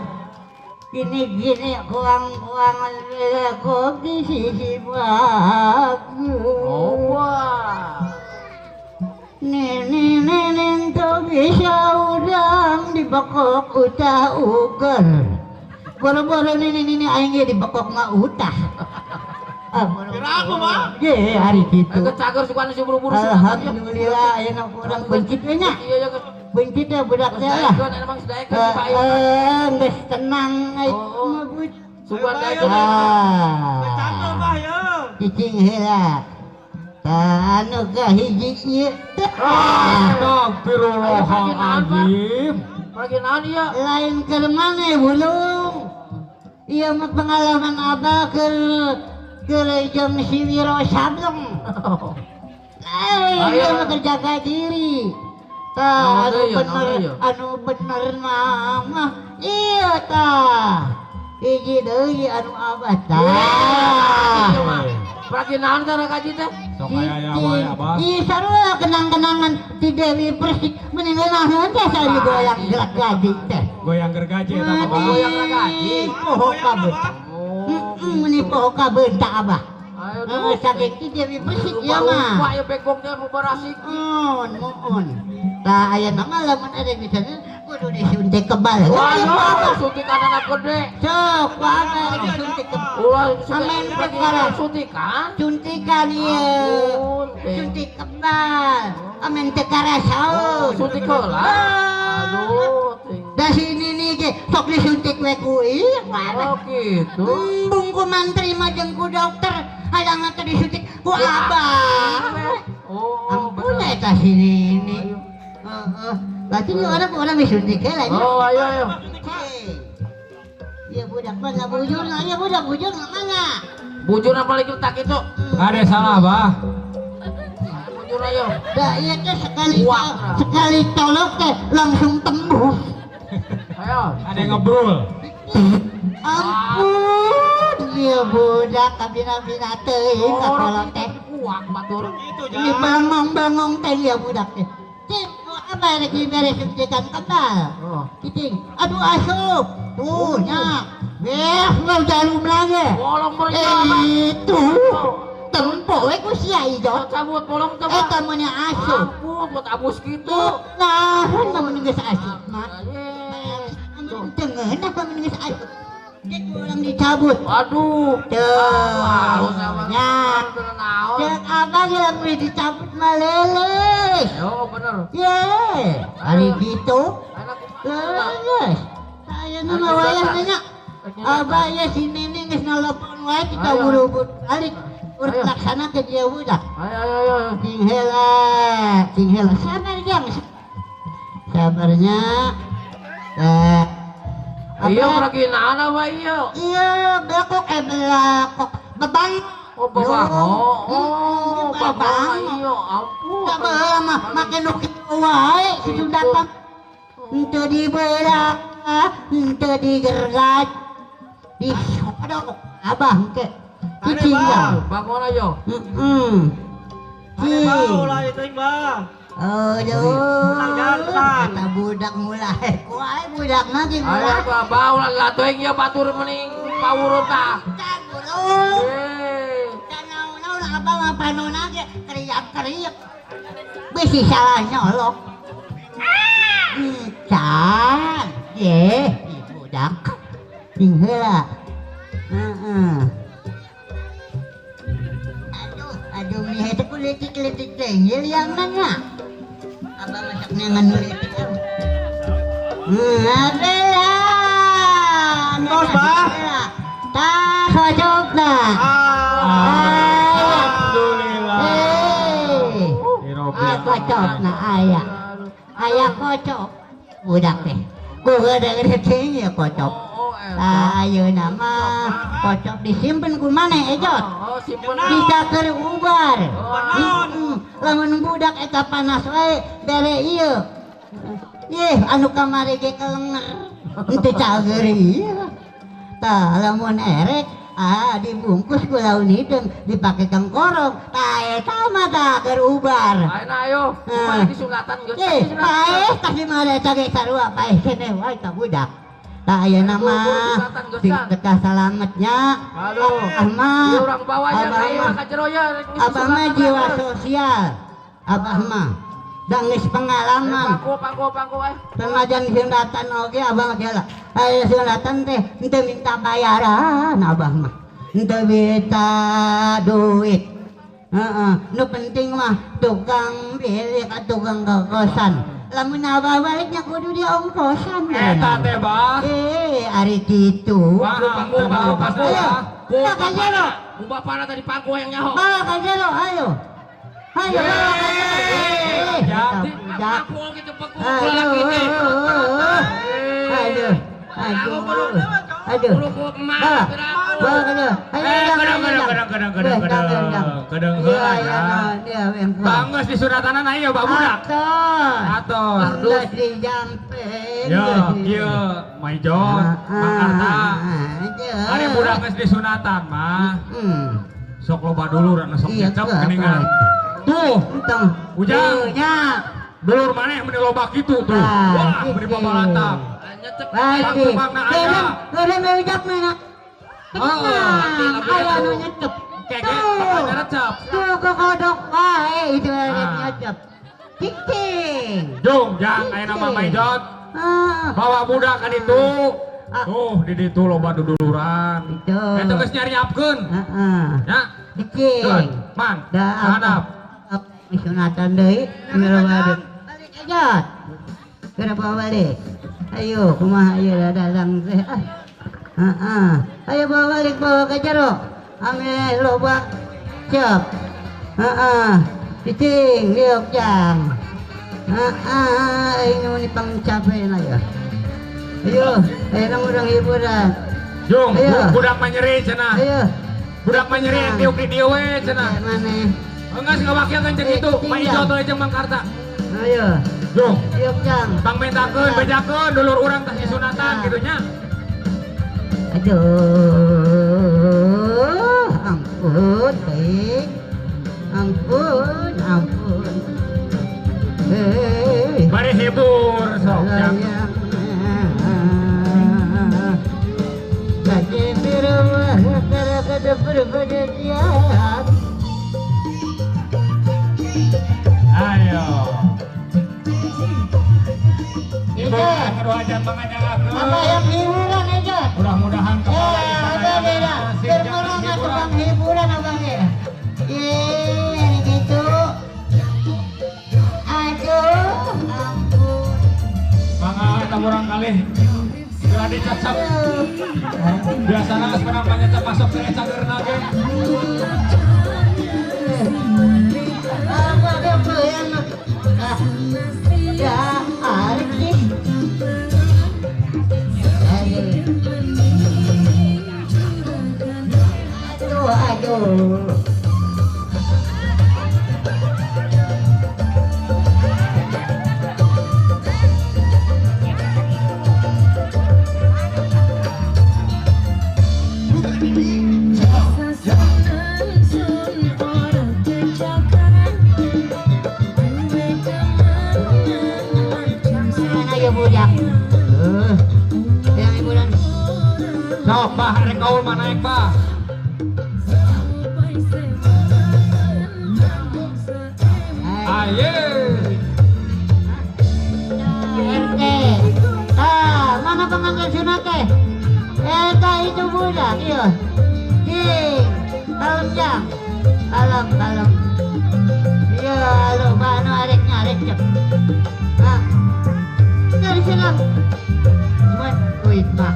Gini-gini kurang-kurang lekok di sisi bagus. Oh, wah. Nenek-nenek tuh bisa udang dibekok utah uger. Boro-boro nenek-nenek aing ge dibekok mah utah. Ah, Kira aku mah. Ye, hari gitu. Ayo cager suka si buru-buru. Alhamdulillah ayeuna kurang bencit we nya. Iya, iya. Bencit teh budak teh lah. Heeh, geus tenang aing mah budak. Sugan daekeun. Ah. Bah ya. Cicing heula. Tah anu kahiji ieu teh. Astagfirullahaladzim. Lagi naon ieu? Lain keur maneh bulung. Ieu mah pengalaman abah keur jeung si Wiro Sableng. Lain ieu mah keur jaga diri. Tah anu bener, anu bener mah ieu tah. Hiji deui anu abah tah. Lagi naon tah kaji teh? Sok aya wae abah. Ih sarua kenang-kenangan ti Dewi Persik mending naon teh sami goyang gerak gaji teh. Goyang gergaji eta mah. Goyang gergaji. Poho kabeunta. Meni poho kabeunta abah. Ayo saking ti Dewi Persik ieu mah. Wah, ya begong teh barasik. Mun muun. Tah aya mah lamun ada misalnya kudu disuntik kebal. Waduh, suntikan anak gede. Sok, abah disuntik kebal. Ulah amen perkara suntikan. Suntikan ieu. Suntik kebal. Amen teu karasaeun. Suntik heula. Aduh, da si nini ge sok disuntik we ku ieu. Oh gitu. Embung ku mantri mah jeung ku dokter halangan teh disuntik ku abah. Oh, ampun eta si nini. Heeh. Berarti ini orang disuntik heula nya. Oh, ayo ayo. Iya budak mana bujurna, iya budak bujurna mana? Bujurna paling tak itu. Ada salah, Bah. Bujur ayo. Dah iya teh sekali tolok teh langsung tembus. Ayo. Ada yang ngebrul. Ampun, iya budak kabina-bina teuing ka kolot teh. Kuak batur. Ini bangong-bangong teh iya budak teh. Cing, apa rek dibere suntikan kebal? Cicing, aduh asup. Tuh nya. Beh, mau jarum lagi. Bolong beri itu. Tempo we ku sia ijo. Cabut bolong coba. Eta mun asup. Ampun, buat abus kitu. Nah, mun geus asup mah. Teu ngeunah mun geus asup. Cek orang dicabut. Waduh. Tuh. Nya. Cek abah ge lamun dicabut mah leuleus. Yo bener. Ye. Hari gitu. Leuleus. Ayeuna mah wayahna nya. Abah ye si nenek geus nalopon wae kita buru-buru balik. Urut laksana ke dia budak. Ayo ayo ayo. Cing heula, cing heula. Sabar jang. Sabarnya. Iya lagi naon apa iya? Iya, belakok belakok. Bebang. Oh, bebang. Oh, bebang. Iya, ampun. Tak baheula mah make nu kitu wae si datang. Henteu dibelah, henteu digergat. Disodok abah engke. Cicing ya. Bangun ayo. Heeh. Cing. Ulah teuing, Bah. Aduh. Eta budak mulai kuai budak lagi mulai. Ayo Bah, ulah latuing ieu batur mending pawurut tah. Cagurung. Naon-naon abah mah panona ge kriak-kriak. Bisi salah nyolok. Can, ye, budak. Cing heula. Heeh. Aduh, aduh mihe teh kulitik-litik teh yang mana? Abah masak nyangan nulitik ah. Abela. Tos, Bah. Tah kocokna. Alhamdulillah. Kocokna aya. Aya kocok. Budak teh. Ku gede-gede teh ya kocok. Tah ayeuna mah kocok disimpen ku maneh ejot. Oh, simpen. Bisa keur ubar. Lamun budak eta panas wae bere ieu. Yeh anu kamari ge kelenger. Henteu cager ieu. Tah lamun erek dibungkus ku laun hideung dipake tengkorong. Tah eta mah tah keur ubar. Ayeuna ayo, kumaha disunatan geus. Eh, paeh tah di mana eta ge sarua paeh keneh wae ka budak. Tak ayeuna mah sing teka salametnya. Aduh. Abah mah. Ieu urang bawa ya Abah ka ieu mah. ka jero ya. Abah mah jiwa sosial. Abah mah. Da geus pengalaman. Pangku pangku pangku eh. Pengajian sunatan oge abah mah lah. Aya sunatan teh henteu minta bayaran abah mah. Henteu minta duit. Heeh, nu penting mah tukang bilik tukang kokosan. Lamun abah baliknya kudu diongkosan. Eta teh bah. Eh, ari kitu. Wah, pangku pangku pangku. Ayo, bawa ka jero. Ku bapana tadi pangku yang nyaho. Bawa ka jero, ayo. Ayo, bawa ka jero. Eh, Ya. budak. Pangku gitu pangku Aduh, lalaki teh. aduh, aduh, aduh. Kudu ku emak. Bawa, bawa ke jero. Ayo, Eh, endang, kadang ayo, kadang endang. kadang kadang kadang Weh, kadang endang, endang. kadang Iya, heula iya, ya. nah, dia yang kuat. Banggeus disunatanan ayo bah budak. Atos. Atos. Geus dijamping. Yo, kieu Maijon, Mangkarta. Ari budak geus disunatan mah. Sok loba dulur anu sok Iya, nyecep tuh, geuningan. apa? Tuh, Entong. Ujang. Tuh, nya. Dulur maneh meuni loba kitu tuh. Ah, Wah, meuni gitu. babalatap. Nyecep. Pasti. Pangna ada. Keureum, keureum ujak mana? Tenang, aya nu nyecep. Keke, Tuh. bakal nyerecep. Tuh kokodok wae itu aya Ah. nyecep. Cicing. Jung, jang aya nama Maijon. Ah, Bawa budak kan itu. Ah. Tuh, di ditu loba duduluran. Itu. Eta geus nyariapkeun. heeh. Ya. Cicing. Keun, man, Da hadap. Sunatan deui balik aja. Kenapa balik? Ayo, kumaha ieu dalang teh ah. Heeh. Ayo bawa balik bawa ke jero. Ame loba cep. Heeh. Cicing liuk jang. Heeh, aing nu ni pangcapeun aya. Ayo, ayo nang urang hiburan. Jung, Ayo. budak mah nyeri cenah. Ayo. Budak mah nyeri tiuk di dieu we cenah. Mana? Enggak ngawakilkeun jeung Eh, kitu, Pak tinggal. Ijo teh jeung Mangkarta. Ayo. Jung, Liuk jang. pang mentakeun bejakeun dulur urang teh disunatan kitu nya. Aduh, ampun, baik. Ampun, ampun. Hei, Bari hibur sok jang. Ayo. Ibu kedua jam manganyangkeun. Apa yang hiburan aja? Mudah-mudahan Ya, kepala ada beda. Berkurang tukang hiburan abang ya. Ye, gitu. Aduh, ampun. Mangga eta murang kali. Segera dicacap. Biasana geus menang panyecap masuk ke cageurna ge. Apa apa yang ya arti. Aduh, aduh. Mana ya budak? Yang hiburan. Sok bah rek kaul mah naik bah. Aye. RT. Ah, mana pengantin sunat teh? Eta itu budak, iya. Cing, kalem jang. Kalem, kalem. Iya, lu bano arek nyarek cek. Ah. Dari sini. Buat duit mah.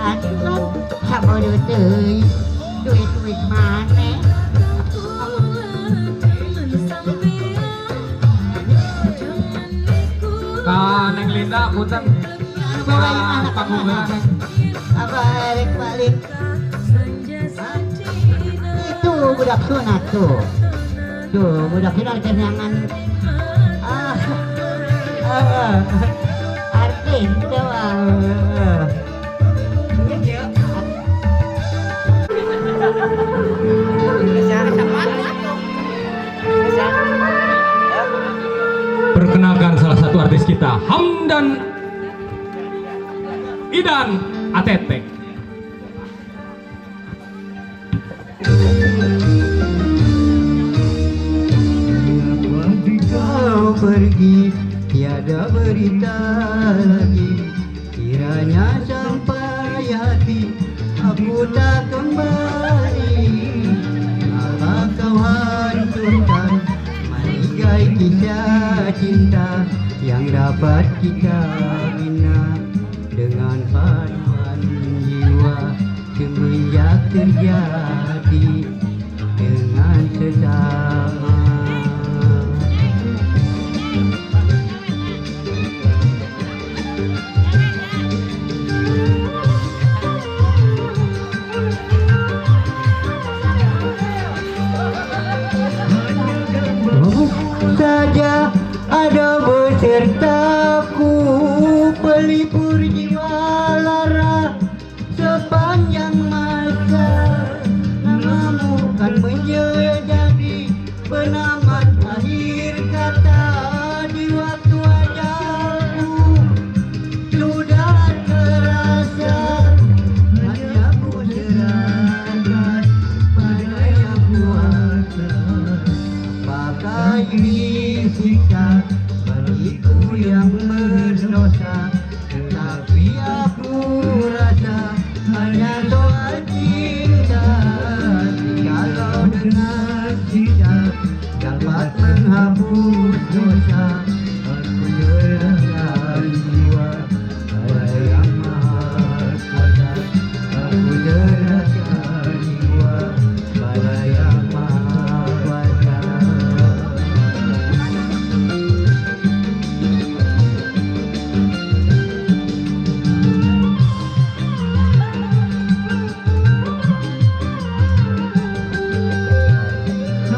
Aduh kan, sabodo teuing. Duit-duit mana? Ka Neng Linda punten. Bawa anak Panggung heula, Neng. Apa balik balik? Itu budak sunat tuh. Tuh budak sunat kenyangan. Ah, ah, artis doang. Perkenalkan salah satu artis kita, Hamdan Idan Atete. Kau pergi tiada berita lagi, kiranya sampai hati aku tak kembali. Apa kau hancurkan maligai kisah cinta yang dapat kita bina dengan paduan jiwa semenjak terjadi dengan sesama. Saja ada besertaku pelipur jiwa lara sepanjang masa. Namamu kan menjadi penamat akhir kata di waktu ajalku sudah terasa. Hanya ku serahkan pada yang kuasa. Apakah ini siksa bagiku yang berdosa? Tetapi aku rasa hanya soal cinta. Kalau dengan cinta dapat menghapus dosa, aku serahkan jiwa pada yang maha kuasa. Aku serahkan jiwa pada yang maha kuasa.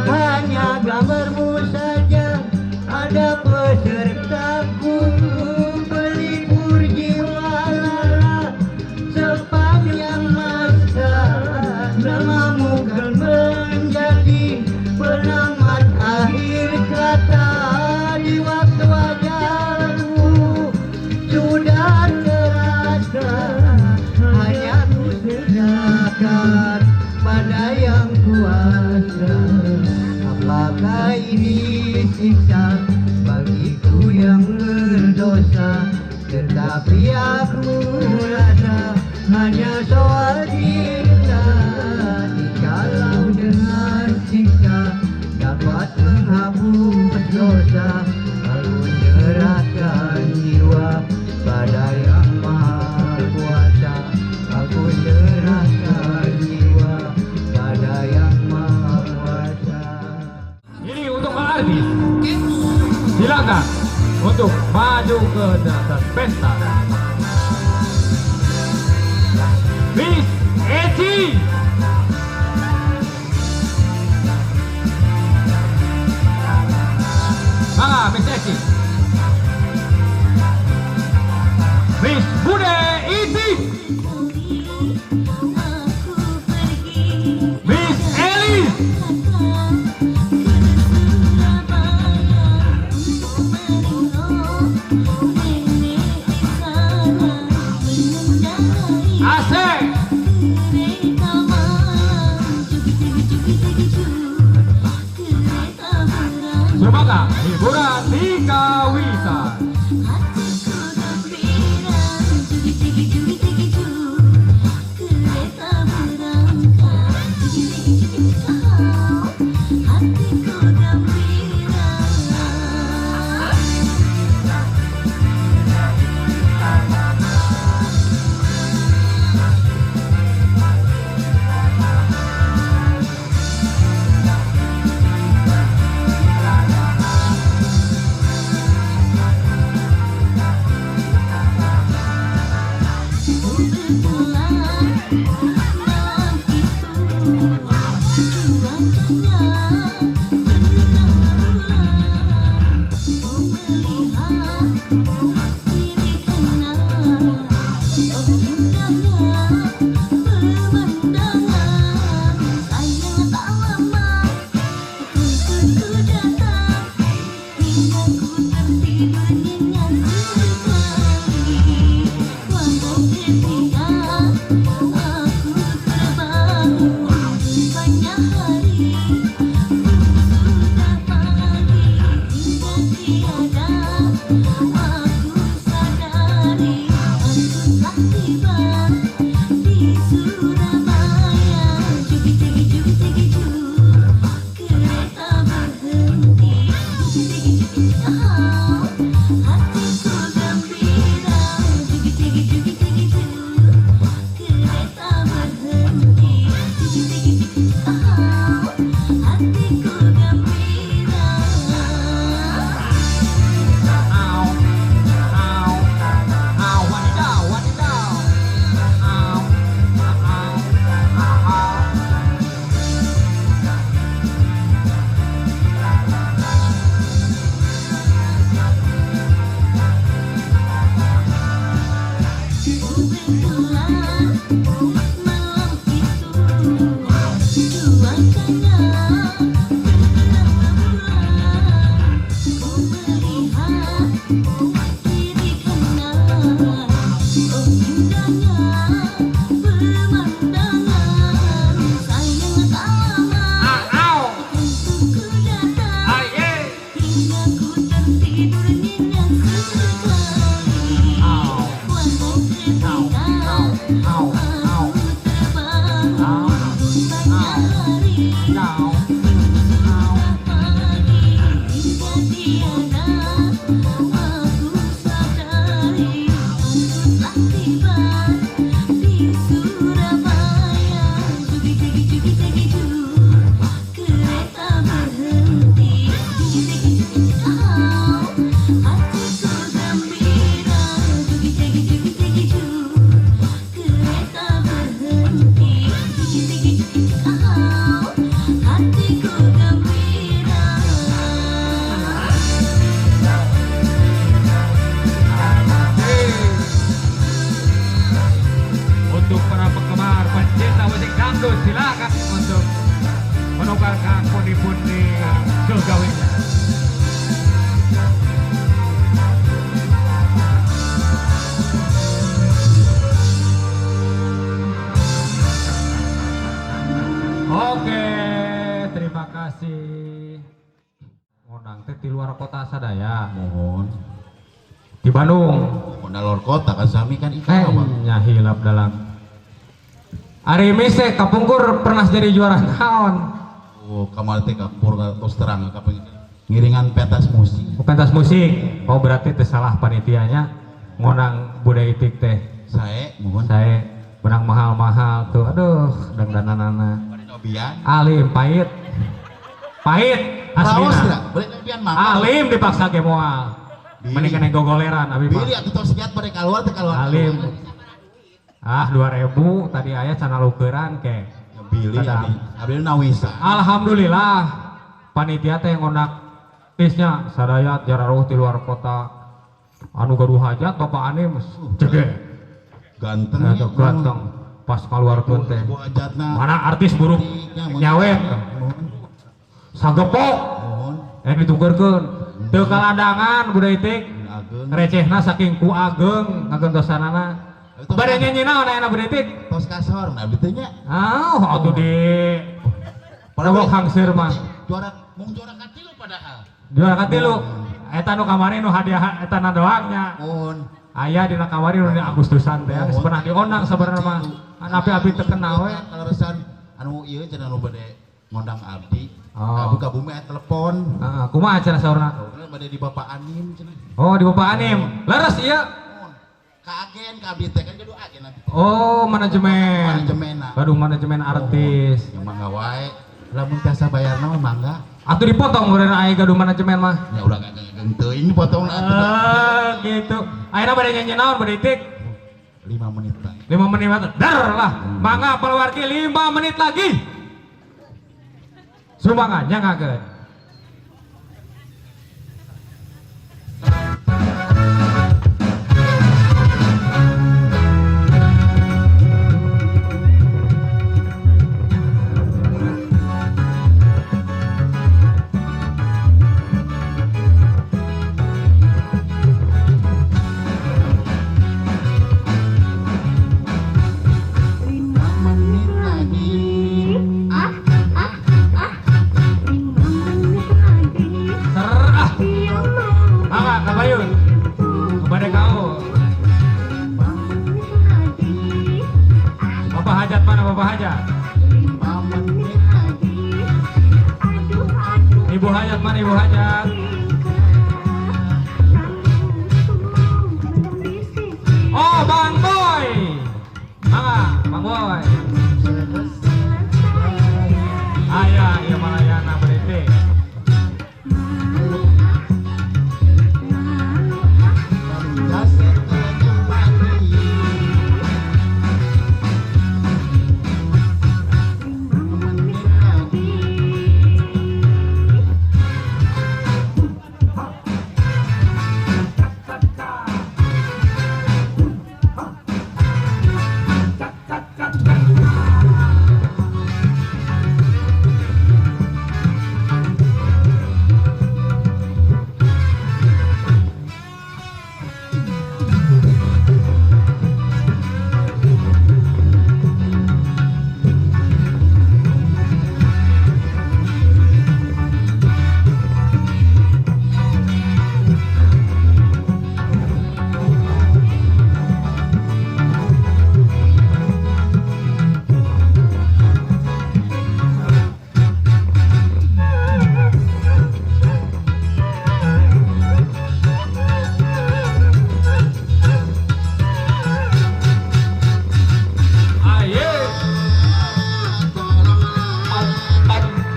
Hanya gambarmu saja ada pesertaku pelipur jiwa lara sepanjang masa. Namamu kan menjadi penamat akhir kata di waktu ajalku sudah terasa. Hanya ku serahkan pada yang kuasa. Apakah ini siksa bagiku yang berdosa? Tetapi aku rasa hanya soal cinta. Jikalau dengan siksa dapat menghapus dosa, aku serahkan jiwa pada yang maha kuasa. Aku serahkan jiwa pada yang maha kuasa. Ini untuk artis, silakan untuk maju ke atas pentas. Miss Eci. Mangga Miss Eci. Miss Bude Iti. Miss Elis. Asek. Semoga hiburan di kawitan. Now. Untuk para penggemar pencinta musik dangdut, silakan untuk menukarkan pundi-pundi surgawinya. Oke, terima kasih. Ngundang teh di luar kota sadaya. Mohon. Di Bandung. Mohon luar kota kan sami kan ikan nya hilap dalam. Ari Mise kapungkur pernah jadi juara naon? Oh, kamari teh kapur tos terang kapung ngiringan pentas musik. Oh, pentas musik. Oh, berarti teh salah panitianya ngondang budaya itik teh. Sae, mohon. Sae menang mahal-mahal tuh. Aduh, dangdananana. Alim pahit. Pahit aslina. Alim dipaksa ge moal. Mending kena gogoleran abi mah. Bili atuh tos giat bade kaluar teh kaluar. Alim. Ah 2000 tadi aya cana lukeran ke. Bili abi, abi nawisa. Alhamdulillah panitia teh ngondak tisnya sadaya jararuh di luar kota anu gaduh hajat Bapak Anim jege. Ganteng ya, ganteng pas keluarkeun teh. Mana artis buruk nyawe sagepok ditukerkeun teu kaladangan budaya itik recehna saking ku ageng ngagentosanana. Bade nyanyi naon aya budaya itik? Tos kasor nah abdi teh nya. Ah, atuh di Pondok hangseur mah. Juara mung juara katilu padahal. Juara katilu. Eta nu kamari nu hadiah eta na doang nya. Mohon. Aya dina kamari nu di Agustusan teh geus pernah diondang sabenerna mah. Api-api teu kena we. Kaleresan anu ieu cenah nu bade ngondang abdi. Abdi ka bumi aya telepon. Heeh, kumaha cenah saurna? Saurna bade di Bapak Anim cenah. Oh, di Bapak Anim. Leres ieu. Ka agen ka abdi teh kan gaduh agen abdi. Oh, manajemen. Manajemenna. Gaduh manajemen artis. Ya mangga wae. Lamun tiasa bayarna mah mangga. Atuh dipotong meureun aya gaduh manajemen mah. Ya ulah gageng teuing dipotong atuh. Gitu. Ayeuna bade nyanyi naon bade itik? 5 menit lagi. 5 menit dar lah. Mangga palawargi 5 menit lagi. Sumbangan nyangakeun. Ibu hajat mana ibu hajat? Oh Bang Boy, mangga Bang Boy. Ayah, iya malayana berarti.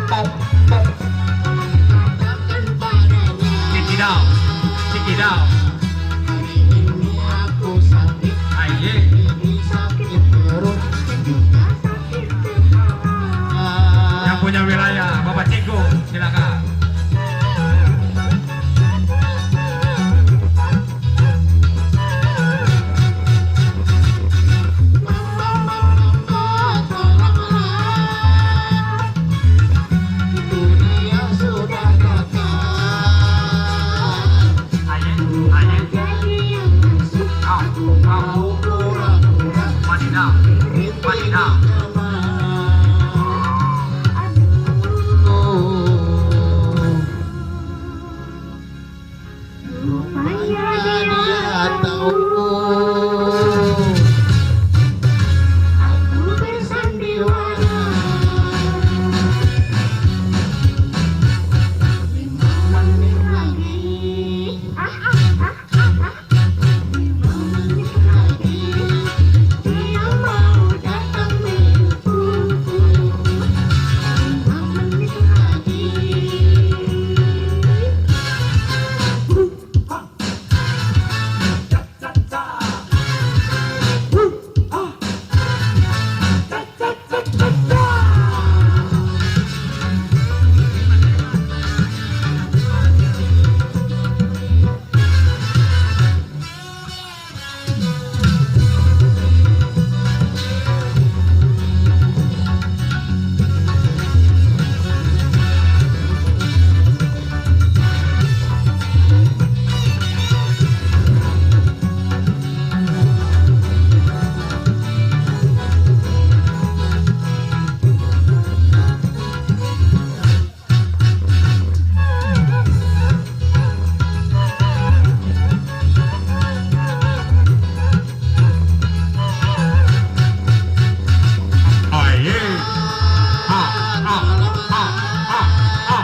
Pop pop. Cikidau, cikidau. Hari ini aku sakit, Aye. ini sakit perut, juga sakit kepala. Yang punya wilayah Bapak Ciko, silakan. Mama, mama, tolonglah, dunia sudah datang. Aye, aye. Jadi yang masuk, Au, aku au. mau pura-pura Wadidaw, wadidaw. Rupanya dia tahu aku bersandiwara. 5 menit lagi, 5 menit lagi, dia mau datang menjemputku. 5 menit lagi. Aye. Ha, ha, ha, ha, ha.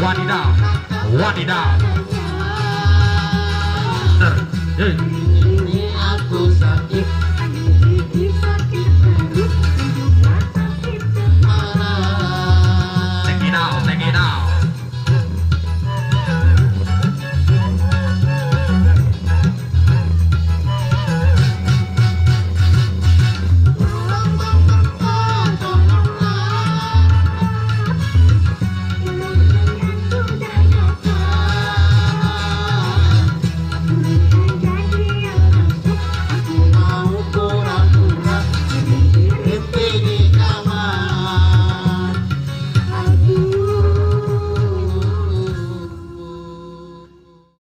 Wadidaw, wadidaw. Ter, ye.